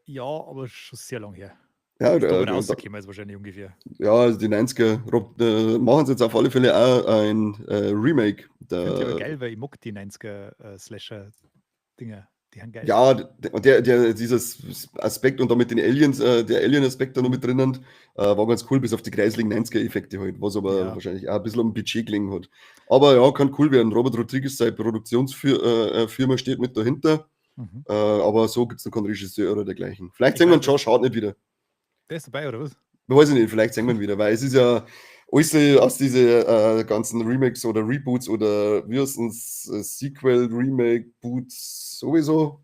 Ja, aber schon sehr lang her. Ja, Ist da aber rausgekommen ist wahrscheinlich ungefähr. Ja, also die 90er. Rob machen sie jetzt auf alle Fälle auch ein Remake. Finde ich aber geil, weil ich mag die 90er Slasher-Dinger. Die haben geil. Ja, und der, dieses Aspekt und da mit den Aliens, der Alien-Aspekt da noch mit drinnen, war ganz cool, bis auf die kreisligen 90er-Effekte halt, was aber wahrscheinlich auch ein bisschen am Budget gelegen hat. Aber ja, kann cool werden. Robert Rodriguez, seine Produktionsfirma steht mit dahinter. Aber so gibt's noch keinen Regisseur oder dergleichen. Vielleicht Ich sehen wir weiß Josh Hart nicht wieder. Der ist dabei, oder was? Weiß ich nicht, vielleicht sehen wir ihn wieder, weil es ist ja alles aus diesen ganzen Remakes oder Reboots oder wie heißt es Sequel, Remake, Boots sowieso,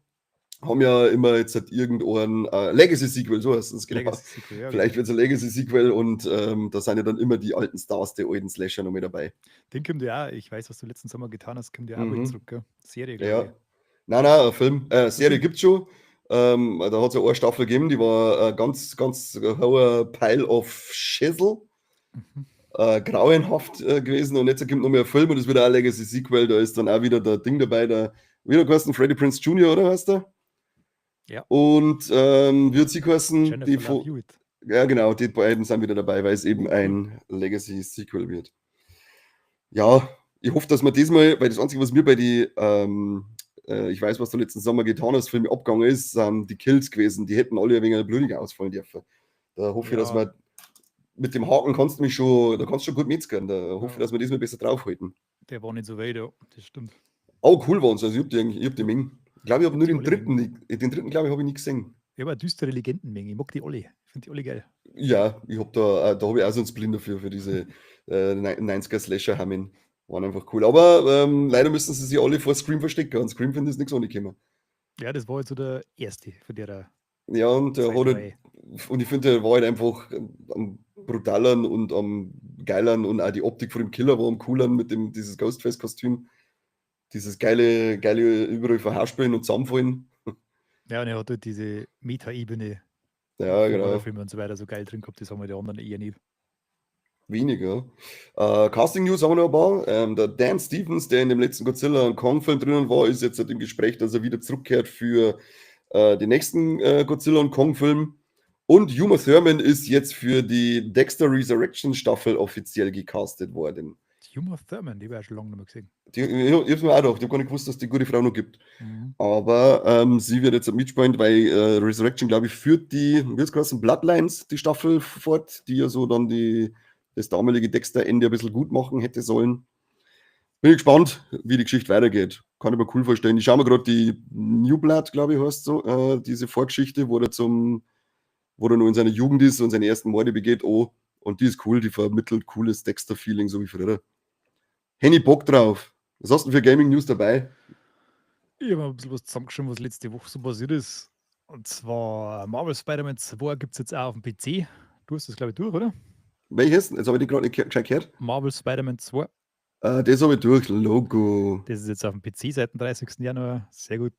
haben ja immer jetzt halt irgendein Legacy-Sequel, so heißt es, genau. Legacy-Sequel, ja, Vielleicht genau. wird's ein Legacy-Sequel und da sind ja dann immer die alten Stars der alten Slasher noch mit dabei. Den kommt ja auch, ich weiß, was du letzten Sommer getan hast, kommt ja auch bald zurück, gell? Serie, glaub ich. Nein, nein, ein Film. Serie Film. gibt's schon. Da hat's ja eine Staffel gegeben, die war ganz, ganz hoher Pile of Schissel. Grauenhaft gewesen und jetzt kommt noch mehr Film und es wird auch ein Legacy Sequel, da ist dann auch wieder der Ding dabei, der wieder geheißen Freddie Prinze Junior, oder heißt der? Ja. Und wird sie geheißen, Jennifer die Love von Hewitt. Ja, genau, die beiden sind wieder dabei, weil es eben ein Legacy Sequel wird. Ja, ich hoffe, dass wir diesmal, weil das Einzige, was mir bei die ich weiß, was du letzten Sommer getan hast, Filme abgegangen ist, sind die Kills gewesen. Die hätten alle ein wenig blutig ausfallen dürfen. Da hoffe ich, dass wir Mit dem Haken kannst du mich schon, da kannst du schon gut mitgehen. Da hoffe ich, dass wir das mal besser draufhalten. Der war nicht so weit, ja, das stimmt. Oh, cool waren sie. Also ich hab die eigentlich, ich hab die Menge. Ich glaube, ich habe nur den dritten, nicht, den dritten, glaube ich, habe ich nicht gesehen. Ich habe eine düstere Legendenmenge. Ich mag die alle. Ich finde die alle geil. Ja, ich hab da habe ich auch so einen Spleen dafür, für diese 90er Slasher-Hammen. Waren einfach cool. Aber leider müssen sie sich alle vor Scream verstecken. Und Scream finde ich nichts angekommen. Ja, das war jetzt so der erste von der. Ja, und der hat halt, und ich finde, der war halt einfach am brutaleren und am geileren und auch die Optik von dem Killer war am cooleren mit dem, dieses Ghostface-Kostüm. Dieses geile, geile überall verhaspeln und zusammenfallen. Ja, und er hat halt diese Meta-Ebene. Ja, genau. Filme und so weiter so geil drin gehabt, das haben wir die anderen eher nicht. Weniger. Casting News haben wir noch ein paar. Der Dan Stevens, der in dem letzten Godzilla und Kong-Film drinnen war, ist jetzt halt im Gespräch, dass er wieder zurückkehrt für den nächsten Godzilla und Kong-Film. Und Uma Thurman ist jetzt für die Dexter Resurrection Staffel offiziell gecastet worden. Uma Thurman, die habe ich schon lange nicht mehr gesehen. Ich hab's mir auch gedacht, ich habe gar nicht gewusst, dass die gute Frau noch gibt. Mhm. Aber sie wird jetzt mitspielen, weil Resurrection, glaube ich, führt die, wie heißt es, Bloodlines, die Staffel fort, die ja so dann das damalige Dexter-Ende ein bisschen gut machen hätte sollen. Bin ich gespannt, wie die Geschichte weitergeht. Kann ich mir cool vorstellen. Ich schaue mir gerade die New Blood, glaube ich, heißt so, diese Vorgeschichte, wo er nur in seiner Jugend ist und seine ersten Morde begeht. Oh, und die ist cool, die vermittelt cooles Dexter-Feeling, so wie früher. Henny Bock drauf. Was hast du denn für Gaming News dabei? Ich habe ein bisschen was zusammengeschrieben, was letzte Woche so passiert ist. Und zwar Marvel Spider-Man 2 gibt es jetzt auch auf dem PC. Du hast das, glaube ich, durch, oder? Welches? Jetzt habe ich die gerade nicht gescheit gehört. Marvel Spider-Man 2. Das habe ich durch. Logo. Das ist jetzt auf dem PC seit dem 30. Januar. Sehr gut.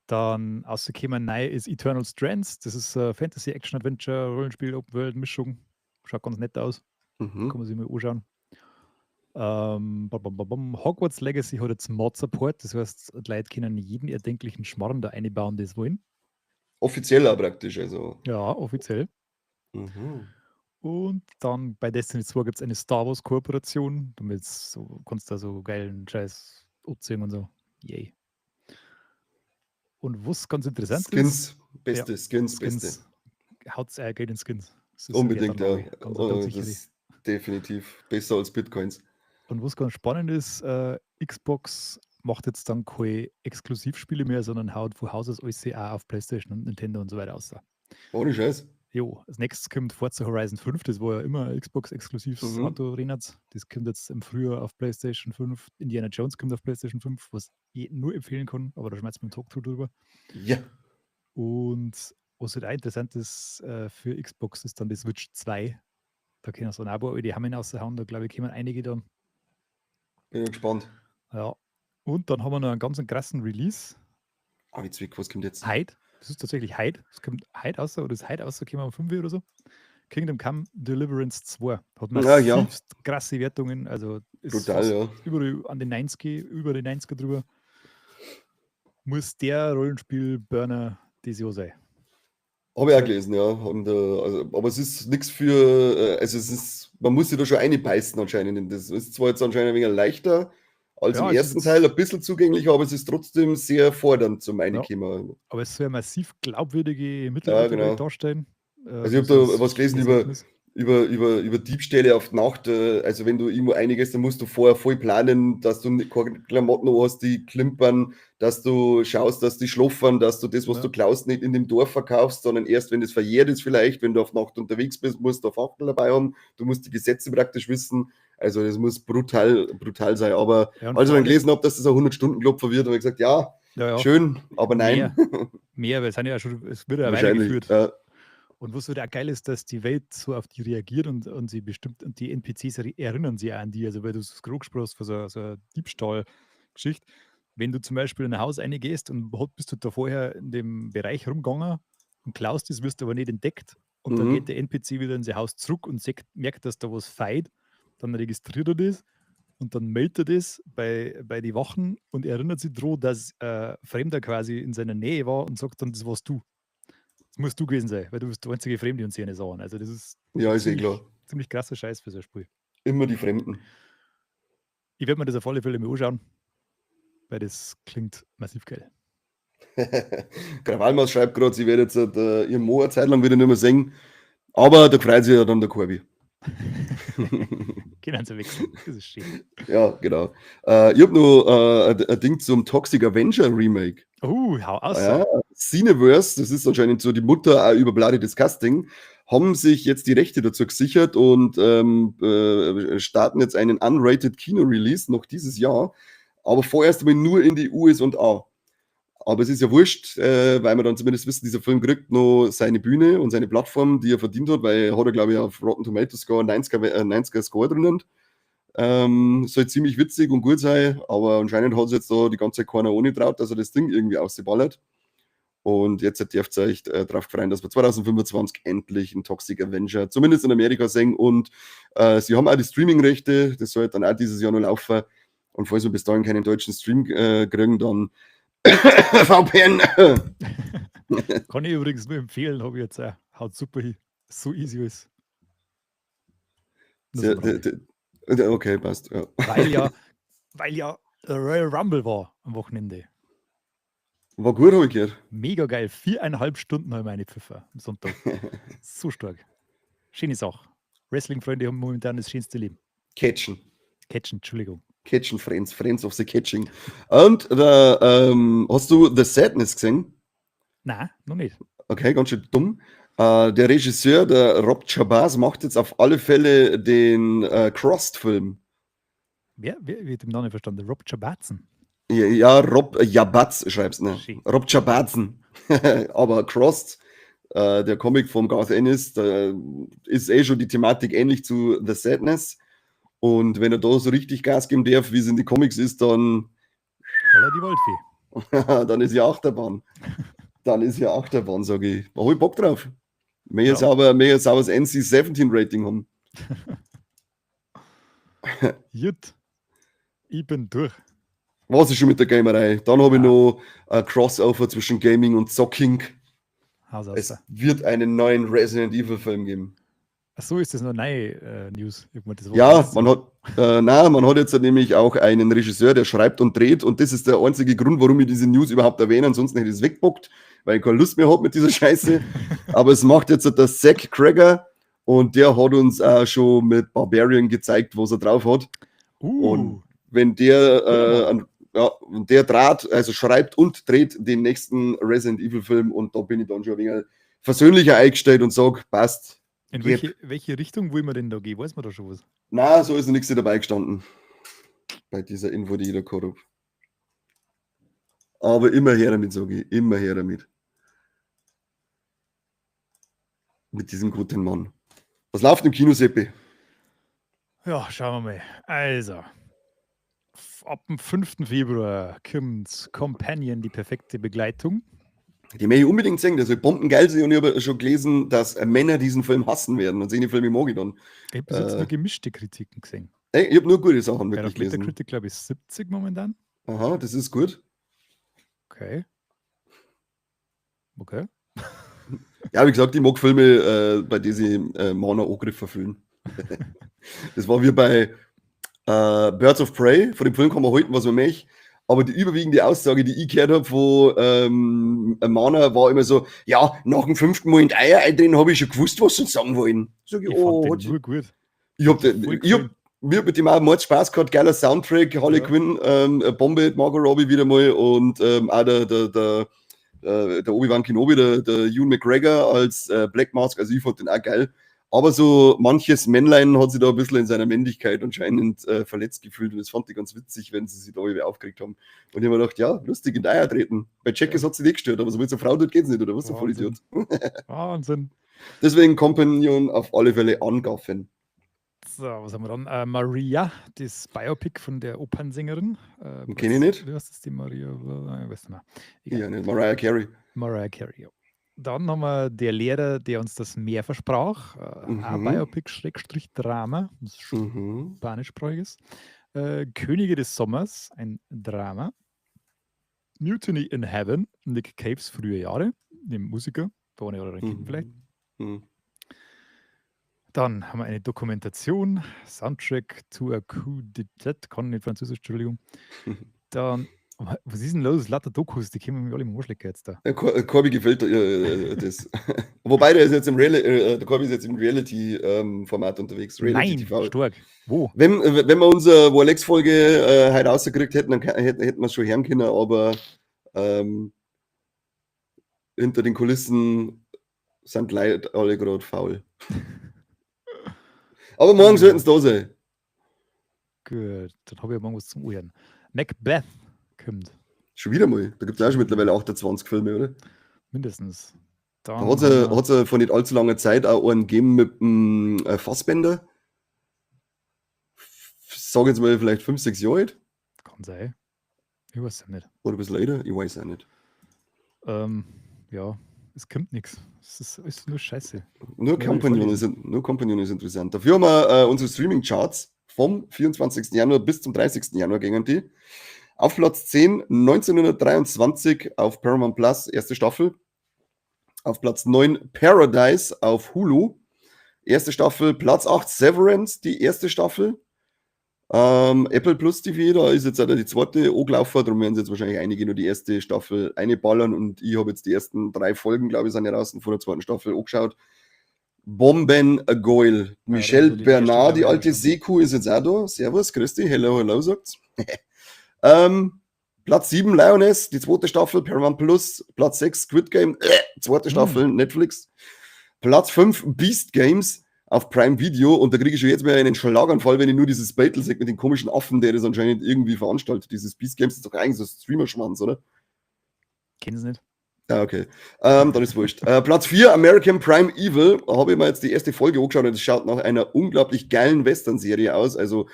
Dann rausgekommen neu ist Eternal Strands. Das ist Fantasy, Action, Adventure, Rollenspiel, Open World, Mischung. Schaut ganz nett aus. Mhm. Kann man sich mal anschauen. Hogwarts Legacy hat jetzt Mod-Support. Das heißt, die Leute können jeden erdenklichen Schmarrn da einbauen, das wollen. Offiziell auch praktisch, also. Ja, offiziell. Mhm. Und dann bei Destiny 2 gibt es eine Star Wars Kooperation. Damit so, kannst du da so geilen Scheiß anziehen und so. Yay. Und was ganz interessant Skins, ist. Beste, ja, Skins, beste. Haut Geld in Skins. Unbedingt, ja. Ganz, oh, das ist definitiv besser als Bitcoins. Und was ganz spannend ist, Xbox macht jetzt dann keine Exklusivspiele mehr, sondern haut von Haus aus alles auch auf PlayStation und Nintendo und so weiter aus. Ohne Scheiß. Jo, als nächstes kommt Forza Horizon 5, das war ja immer Xbox-exklusives Auto-Rennert. Das kommt jetzt im Frühjahr auf PlayStation 5. Indiana Jones kommt auf PlayStation 5, was ich nur empfehlen kann, aber da schmeißt man einen Talk drüber. Ja. Und was halt auch interessant ist für Xbox, ist dann die Switch 2. Da können so ein Abo, die haben ihn raushauen, da glaube ich, kommen einige dann. Bin gespannt. Ja. Und dann haben wir noch einen ganz krassen Release. Ah, wie zwick, was kommt jetzt? Heute. Das ist tatsächlich heute. Es kommt heute raus, oder ist heute rausgekommen um 5 Uhr oder so. Kingdom Come Deliverance 2. Hat massiv ja. krasse Wertungen. Also ist brutal, ja. Über an den 90, über die 90er drüber. Muss der Rollenspiel-Burner dieses Jahr sein. Habe ich auch gelesen, ja. Und, also, aber es ist nichts für, also es ist, man muss sich da schon reinbeißen anscheinend. Das ist zwar jetzt anscheinend ein wenig leichter als ja, im ersten Teil, ein bisschen zugänglicher, aber es ist trotzdem sehr fordernd zum Reinkommen. Ja, aber es soll ja massiv glaubwürdige Mittelalter ja, genau. darstellen. Also ich habe da was gelesen über Diebstähle auf die Nacht. Also wenn du irgendwo einiges, dann musst du vorher voll planen, dass du keine Klamotten hast, die klimpern, dass du schaust, dass die schluffern, dass du das, was du klaust, nicht in dem Dorf verkaufst, sondern erst, wenn es verjährt ist vielleicht, wenn du auf Nacht unterwegs bist, musst du Fackel dabei haben. Du musst die Gesetze praktisch wissen. Also das muss brutal, brutal sein. Aber ja, als ich dann gelesen habe, dass das ein 100-Stunden-Klopfer wird, habe ich gesagt, ja, schön, aber nein. Mehr, weil es sind ja schon, es wird ja weitergeführt. Ja. Und was halt auch geil ist, dass die Welt so auf die reagiert und sie bestimmt, und die NPCs erinnern sich auch an die, also weil du es gerade gesprochen hast, von so einer Diebstahl-Geschichte. Wenn du zum Beispiel in ein Haus reingehst und bist du da vorher in dem Bereich rumgegangen und klaust es, wirst du aber nicht entdeckt. Und dann geht der NPC wieder in sein Haus zurück und merkt, dass da was fehlt. Dann registriert er das und dann meldet er das bei den Wachen und erinnert sich daran, dass Fremder quasi in seiner Nähe war und sagt dann, das warst du. Das musst du gewesen sein, weil du bist der einzige Fremde und sie eine Sachen. Also das ist, ja, ist eh klar. Ziemlich krasser Scheiß für so ein Spiel. Immer die Fremden. Ich werde mir das auf alle Fälle mal anschauen, weil das klingt massiv geil. Krawallmaus schreibt gerade, sie wird jetzt ihren Mo eine Zeit lang wieder nicht mehr singen, aber da freut sich ja dann der Corby. Können sie wechseln. Das ist schön. Ja, genau. Ich habe noch ein Ding zum Toxic Avenger Remake. Hau aus. Ja, Cineverse, das ist anscheinend so die Mutter auch über Bloody Disgusting, haben sich jetzt die Rechte dazu gesichert und starten jetzt einen unrated Kino-Release noch dieses Jahr, aber vorerst einmal nur in die USA. Aber es ist ja wurscht, weil wir dann zumindest wissen, dieser Film kriegt noch seine Bühne und seine Plattform, die er verdient hat, weil er hat er, glaube ich, auf Rotten Tomatoes Score 90er Score drinnen. Soll ziemlich witzig und gut sein, aber anscheinend hat es jetzt da die ganze Zeit keiner ohne traut, dass er das Ding irgendwie ausgeballert. Und jetzt dürft ihr euch darauf freuen, dass wir 2025 endlich einen Toxic Avenger, zumindest in Amerika, sehen. Und sie haben auch die Streaming-Rechte, das soll dann auch dieses Jahr noch laufen. Und falls wir bis dahin keinen deutschen Stream kriegen, dann VPN. Kann ich übrigens nur empfehlen, habe ich jetzt auch. Haut super hin. So easy ist. Sehr, okay, passt. Ja. Weil ja Royal Rumble war am Wochenende. War gut, habe ich gehört. Mega geil. 4,5 Stunden habe ich meine Pfiffer am Sonntag. So stark. Schöne Sache. Wrestling-Freunde haben momentan das schönste Leben. Catchen. Catchen, Entschuldigung. Catchen Friends, Friends of the Catching. Und hast du The Sadness gesehen? Nein, noch nicht. Okay, ganz schön dumm. Der Regisseur, der Rob Jabbaz, macht jetzt auf alle Fälle den Crossed-Film. Wer wird im Namen verstanden? Rob Jabatzen. Ja, Rob Jabatz schreibst ne? Rob Jabatzen. Aber Crossed, der Comic vom Garth Ennis, da ist eh schon die Thematik ähnlich zu The Sadness. Und wenn er da so richtig Gas geben darf, wie es in die Comics ist, dann. Holla die Waldfee. Dann ist ja Achterbahn. Dann ist ja Achterbahn, sage ich. Da habe ich Bock drauf. Mehr ja. Sauber, mehr sauberes NC-17-Rating haben. Jut. Ich bin durch. Was ist schon mit der Gamerei? Dann habe ich noch ein Crossover zwischen Gaming und Zocking. Es wird einen neuen Resident Evil Film geben. Ach so, ist das noch neue News? Ja, man hat, nein, man hat jetzt nämlich auch einen Regisseur, der schreibt und dreht, und das ist der einzige Grund, warum ich diese News überhaupt erwähne. Ansonsten hätte ich es wegbockt, weil ich keine Lust mehr habe mit dieser Scheiße. Aber es macht jetzt der Zach Cregger und der hat uns auch schon mit Barbarian gezeigt, was er drauf hat. Und wenn der, ja, der draht, also schreibt und dreht den nächsten Resident Evil Film und da bin ich dann schon ein wenig versöhnlicher eingestellt und sage, passt. In welche Richtung wollen wir denn da gehen? Weiß man da schon was? Na, so ist noch nichts dabei gestanden. Bei dieser Info, die ich da gehabt habe. Aber immer her damit, sage ich. Immer her damit. Mit diesem guten Mann. Was läuft im Kino, Seppi? Ja, schauen wir mal. Also, ab dem 5. Februar kommt Companion, die perfekte Begleitung. Die möchte ich unbedingt sehen, der soll bombengeil sein und ich habe schon gelesen, dass Männer diesen Film hassen werden und solche Filme mag ich dann. Ich habe bis jetzt nur gemischte Kritiken gesehen. Ey, ich habe nur gute Sachen wirklich ja, gelesen. Metacritic, glaube ich, 70 momentan. Aha, das ist gut. Okay. Ja, wie gesagt, ich mag Filme, bei denen sich Männer angegriffen fühlen. Das war wie bei Birds of Prey. Von dem Film kann man halten, was man möchte. Aber die überwiegende Aussage, die ich gehört habe von Mana, war immer so: Ja, nach dem fünften Mal in die Eier eintreten, habe ich schon gewusst, was sie sagen wollen. Sag ich, ich oh, fand den nur gut. Ich hab mir mit dem auch Mords Spaß gehabt, geiler Soundtrack, Harley Quinn, Bombe, Margot Robbie wieder mal und auch der Obi-Wan Kenobi, der Ewan McGregor als Black Mask, also ich fand den auch geil. Aber so manches Männlein hat sich da ein bisschen in seiner Männlichkeit anscheinend verletzt gefühlt und das fand ich ganz witzig, wenn sie sich da irgendwie aufgeregt haben. Und ich habe mir gedacht, ja, lustig, in die Eier treten. Bei Jackass hat sie nicht gestört, aber so mit so einer Frau tut geht's nicht, oder was, der Vollidiot? Wahnsinn. Deswegen Companion auf alle Fälle angaffen. So, was haben wir dann? Maria, das Biopic von der Opernsängerin. Kenn ich nicht. Wie heißt das, die Maria? Ich weiß nicht mehr. Egal. Ja, nicht. Mariah Carey. Mariah Carey, ja. Dann haben wir Der Lehrer, der uns das Meer versprach. Ein Biopic Schrägstrich Drama, das spanischsprachiges. Könige des Sommers, ein Drama. Mutiny in Heaven, Nick Caves frühe Jahre, dem Musiker, der eine oder andere kennt vielleicht. Dann haben wir eine Dokumentation, Soundtrack to a Coup d'État, kann nicht Französisch, Entschuldigung. Dann Was ist denn los? Lauter Dokus, die kommen mir alle im Arschlecker jetzt da. Ja, Corby gefällt das. Wobei der ist jetzt im der Corby ist jetzt im Reality-Format unterwegs. Reality Nein, TV. Stark. Wo? Wenn wir unsere Warlex-Folge heute rausgekriegt hätten, dann hätten wir es schon hören können, aber hinter den Kulissen sind Leute alle gerade faul. Aber morgen sollten sie da sein. Gut, dann habe ich ja morgen was zum Uhren. Macbeth kommt. Schon wieder mal. Da gibt es auch schon mittlerweile 28 Filme, oder? Mindestens. Da hat es ja vor nicht allzu langer Zeit auch einen gegeben mit dem Fassbender. Sag jetzt mal, vielleicht 5, 6 Jahre alt. Kann sein. Ich weiß es nicht. Oder ein bisschen älter, ich weiß auch nicht. Ja, es kommt nichts. Es ist nur Scheiße. Nur Companion ist interessant. Dafür haben wir unsere Streaming-Charts vom 24. Januar bis zum 30. Januar gegen die. Auf Platz 10, 1923 auf Paramount Plus, erste Staffel. Auf Platz 9, Paradise auf Hulu, erste Staffel. Platz 8, Severance, die erste Staffel. Apple Plus TV, da ist jetzt auch die zweite angelaufen, darum werden sie jetzt wahrscheinlich einige nur die erste Staffel einballern und ich habe jetzt die ersten 3 Folgen, glaube ich, sind ja draußen vor der zweiten Staffel angeschaut. Bomben Goil. Michelle Bernard, die alte Seekuh, ist jetzt auch da. Servus, Christi, hello, hello, sagt's. Platz 7, Lioness, die zweite Staffel, Paramount Plus. Platz 6, Squid Game, zweite Staffel, Netflix. Platz 5, Beast Games auf Prime Video. Und da kriege ich schon jetzt mal einen Schlaganfall, wenn ich nur dieses Battle sehe mit den komischen Affen, der das anscheinend irgendwie veranstaltet. Dieses Beast Games ist doch eigentlich so Streamer-Schwanz, oder? Kennen Sie nicht. Ah, okay. Dann ist wurscht. Platz 4, American Prime Evil. Da habe ich mir jetzt die erste Folge angeschaut und es schaut nach einer unglaublich geilen Western-Serie aus. Also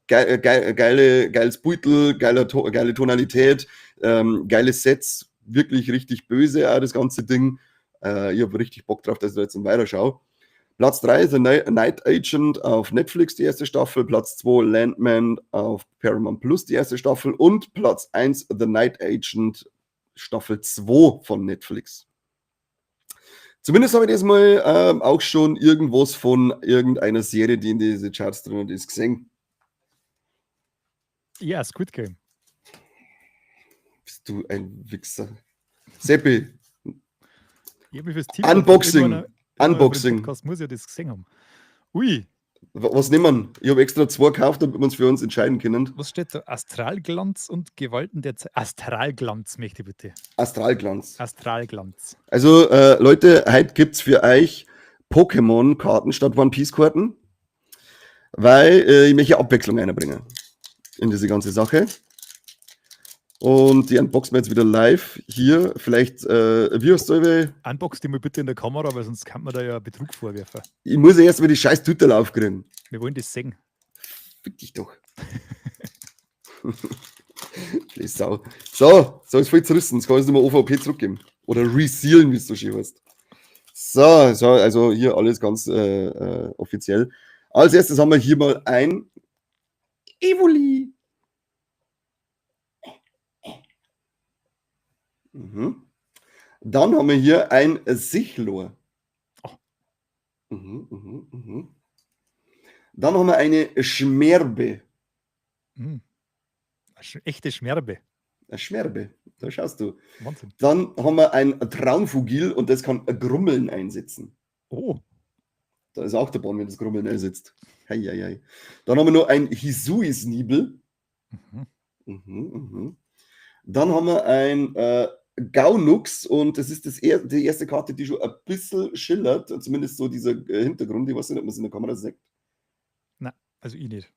geiles Beutel, geile Tonalität, geile Sets, wirklich richtig böse auch das ganze Ding. Ich habe richtig Bock drauf, dass ich da jetzt weiterschaue. Platz 3, The Night Agent auf Netflix, die erste Staffel. Platz 2, Landman auf Paramount Plus, die erste Staffel. Und Platz 1, The Night Agent, Staffel 2 von Netflix. Zumindest habe ich das mal auch schon irgendwas von irgendeiner Serie, die in diese Charts drin ist, gesehen. Ja, Squid Game. Bist du ein Wichser. Seppi. Ich hab mich fürs Team Unboxing. Unboxing. Podcast muss ich ja das gesehen haben. Ui. Was nehmen wir? Ich habe extra 2 gekauft, damit wir uns für uns entscheiden können. Was steht da? Astralglanz und Gewalten der Zeit. Astralglanz möchte ich bitte. Astralglanz. Astralglanz. Also, Leute, heute gibt es für euch Pokémon-Karten statt One Piece-Karten, weil ich möchte Abwechslung einbringen in diese ganze Sache. Und die unboxen wir jetzt wieder live hier. Vielleicht, wie heißt du? Unbox die mal bitte in der Kamera, weil sonst kann man da ja Betrug vorwerfen. Ich muss ja erst mal die scheiß Tüttel aufkriegen. Wir wollen das sehen. Fick dich doch. Sau. So, ist voll zerrissen. Jetzt kann ich es nochmal OVP zurückgeben. Oder resealen, wie es so schön heißt. So, also hier alles ganz offiziell. Als erstes haben wir hier mal ein Evoli. Mhm. Dann haben wir hier ein Sichlor. Oh. Mhm. Dann haben wir eine Schmerbe. Mhm. Eine echte Schmerbe. Eine Schmerbe, da schaust du. Wahnsinn. Dann haben wir ein Traunfugil und das kann Grummeln einsetzen. Oh. Da ist auch der Bahn, wenn das Grummeln einsetzt. Hei, hei, hei. Dann haben wir noch ein Hisui-Sniebel. Mhm. Dann haben wir ein Gaunux und das ist die erste Karte, die schon ein bisschen schillert, zumindest so dieser Hintergrund. Ich weiß nicht, ob man es in der Kamera sieht. Nein, also ich nicht.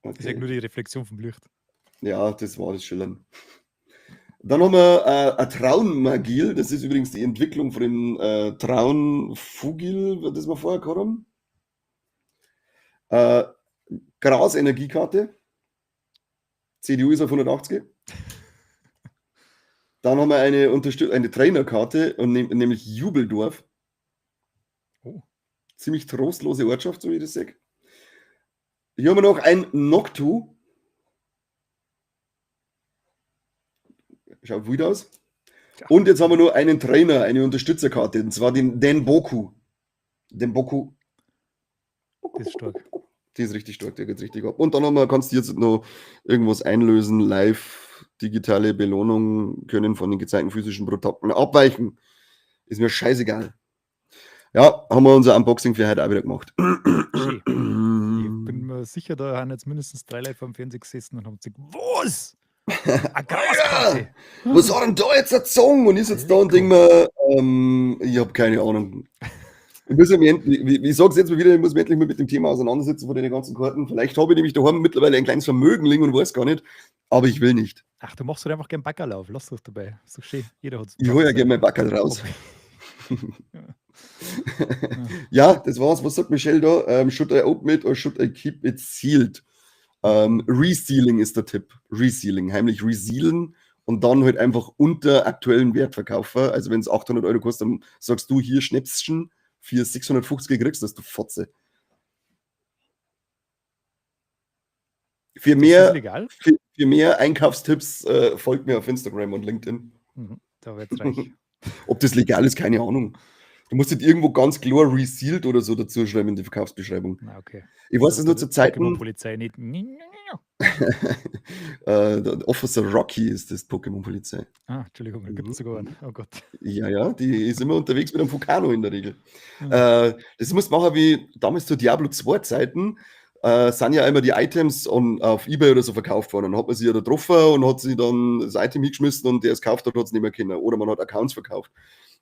Okay. Ich sehe nur die Reflexion vom Licht. Ja, das war das Schillern. Dann haben wir ein Traunmagil, das ist übrigens die Entwicklung von dem Traunfugil, das wir vorher gehabt haben. Gras-Energiekarte. CDU ist auf 180. Dann haben wir eine Trainerkarte, und nämlich Jubeldorf. Oh. Ziemlich trostlose Ortschaft, so wie ich das sehe. Hier haben wir noch ein Noctu. Schaut gut aus. Ja. Und jetzt haben wir nur einen Trainer, eine Unterstützerkarte, und zwar den Denboku. Denboku. Das ist stark. Die ist richtig stark, der geht richtig ab. Und dann haben wir, kannst du jetzt noch irgendwas einlösen, live. Digitale Belohnungen können von den gezeigten physischen Produkten abweichen. Ist mir scheißegal. Ja, haben wir unser Unboxing für heute auch wieder gemacht. Schön. Ich bin mir sicher, da haben jetzt mindestens 3 Leute vorm Fernseher gesessen und haben gesagt: „Was? A Graskarte?“ Was hat denn da jetzt gezogen? Und ich sitze da und denk mir, ich habe keine Ahnung. Ich muss mich endlich, ich sag's jetzt mal wieder, ich muss mich endlich mal mit dem Thema auseinandersetzen von den ganzen Karten. Vielleicht habe ich nämlich daheim mittlerweile ein kleines Vermögen liegen und weiß gar nicht, aber ich will nicht. Ach, du machst halt einfach gern Backerl auf, lass doch dabei. Ist doch schön. Jeder hat's Ich hol ja gern mein Backerl raus. Ja, das war's. Was sagt Michelle da? Should I open it or should I keep it sealed? Resealing ist der Tipp. Resealing. Heimlich resealen und dann halt einfach unter aktuellen Wert verkaufen. Also wenn es 800 Euro kostet, dann sagst du hier Schnäpschen für 650 kriegst du das, du Fotze. Für Ist das mehr, legal? für mehr Einkaufstipps folgt mir auf Instagram und LinkedIn. Da wird's reich. Ob das legal ist, keine Ahnung. Du musst nicht irgendwo ganz klar resealed oder so dazu schreiben in die Verkaufsbeschreibung. Na, okay. Ich weiß es nur zu Zeiten. Pokémon-Polizei nicht. Officer Rocky ist das Pokémon-Polizei. Ah, Entschuldigung, da gibt es sogar einen. Oh Gott. Ja, ja, die ist immer unterwegs mit einem Fukano in der Regel. Das musst du machen wie damals zu Diablo 2 Zeiten. Sind ja immer die Items auf Ebay oder so verkauft worden. Dann hat man sie ja da getroffen und hat sie dann das Item hingeschmissen und der es gekauft hat, hat es nicht mehr können. Oder man hat Accounts verkauft.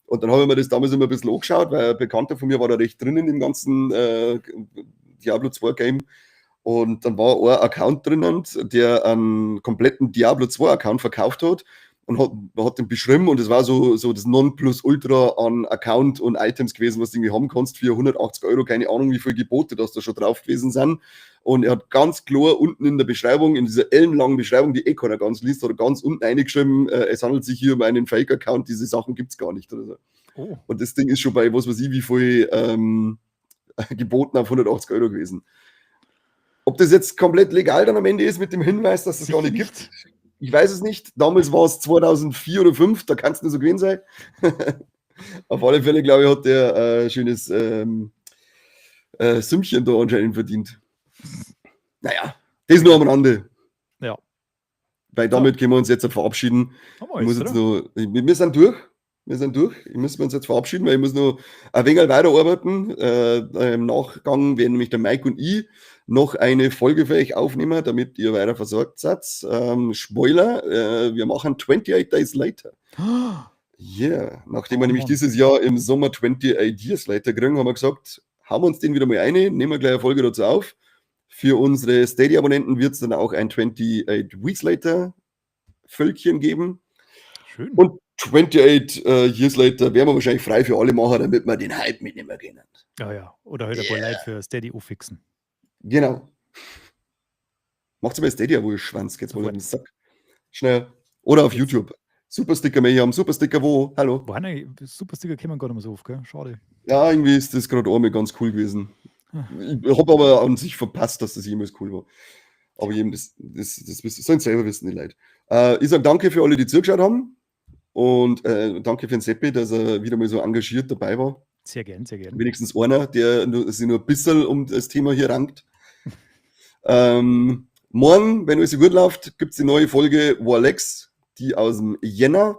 Und dann habe ich mir das damals immer ein bisschen angeschaut, weil ein Bekannter von mir war da recht drinnen im ganzen Diablo 2 Game. Und dann war ein Account drinnen, der einen kompletten Diablo 2 Account verkauft hat und hat den beschrieben und es war so das Nonplusultra an Account und Items gewesen, was du irgendwie haben kannst für 180 Euro, keine Ahnung, wie viele Gebote das da schon drauf gewesen sind. Und er hat ganz klar unten in der Beschreibung, in dieser ellenlangen Beschreibung, die eh keiner ganz liest, hat er ganz unten reingeschrieben, es handelt sich hier um einen Fake-Account, diese Sachen gibt's gar nicht oder so. Oh. Und das Ding ist schon bei, was weiß ich, wie viel Geboten auf 180 Euro gewesen. Ob das jetzt komplett legal dann am Ende ist mit dem Hinweis, dass es gar nicht gibt, ich weiß es nicht. Damals war es 2004 oder 2005, da kann's nur so gewesen sein. Auf alle Fälle, glaube ich, hat der schönes Sümmchen da anscheinend verdient. Naja, das nur am Rande. Ja. Weil damit können wir uns jetzt verabschieden. Haben wir Ich muss jetzt, jetzt oder? noch, ich, wir sind durch. Wir sind durch. Ich muss uns jetzt verabschieden, weil ich muss noch ein wenig weiterarbeiten. Im Nachgang werden nämlich der Mike und ich noch eine Folge für euch aufnehmen, damit ihr weiter versorgt seid. Spoiler, wir machen 28 Days Later. Yeah. Nachdem wir Oh nämlich Mann. dieses Jahr im Sommer 28 Years Later kriegen, haben wir gesagt, hauen wir uns den wieder mal rein, nehmen wir gleich eine Folge dazu auf. Für unsere Steady-Abonnenten wird's dann auch ein 28 Weeks Later Völkchen geben. Schön. Und 28 Years Later werden wir wahrscheinlich frei für alle machen, damit wir den Hype mitnehmen können. Ja, ja. Oder halt ein paar Yeah. Leute für Steady auffixen. Genau. Macht's mal Stadia, wo ihr Schwanz. Geht's mal Sofort. in den Sack. Schnell. Oder auf Jetzt. YouTube. Super Sticker mehr haben. Super Sticker wo? Hallo. Wo haben eigentlich Super Sticker kommen gar nicht mehr so oft, gell? Schade. Ja, irgendwie ist das gerade einmal ganz cool gewesen. Ah. Ich hab aber an sich verpasst, dass das jemals cool war. Aber jedem, das sollen selber wissen, die Leute. Ich sag danke für alle, die zugeschaut haben. Und danke für den Seppi, dass er wieder mal so engagiert dabei war. Sehr gern, sehr gern. Wenigstens einer, der sich nur ein bisschen um das Thema hier rankt. Morgen, wenn alles gut läuft, gibt's die neue Folge Warlex, die aus dem Jänner.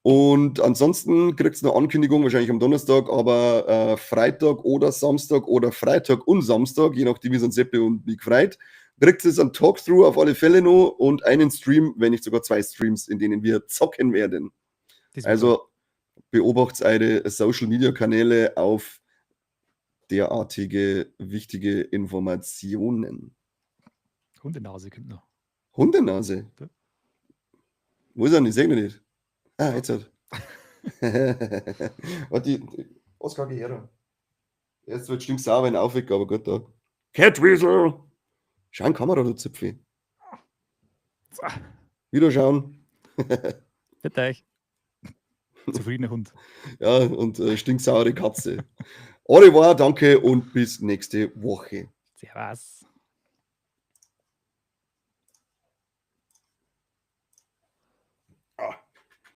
Und ansonsten kriegt's eine Ankündigung, wahrscheinlich am Donnerstag, aber Freitag oder Samstag oder Freitag und Samstag, je nachdem, wie es an Seppi und mich gefreut, kriegt es einen Talkthrough auf alle Fälle noch und einen Stream, wenn nicht sogar 2 Streams, in denen wir zocken werden. Das ist Also toll. beobachtet eure Social Media Kanäle auf derartige wichtige Informationen. Hundenase kommt noch. Hundenase? Ja. Wo ist er denn? Ich seh ihn nicht. Ah, jetzt halt. Warte, Oskar, geh her. Jetzt wird stinksauer, wenn er aufweckt, aber gut da. Catweasel! Schau in die Kamera, du Zipfel. So. Wiederschauen. Bitte euch. Zufriedener Hund. Ja, und stinksaure Katze. Au revoir, danke und bis nächste Woche. Servus.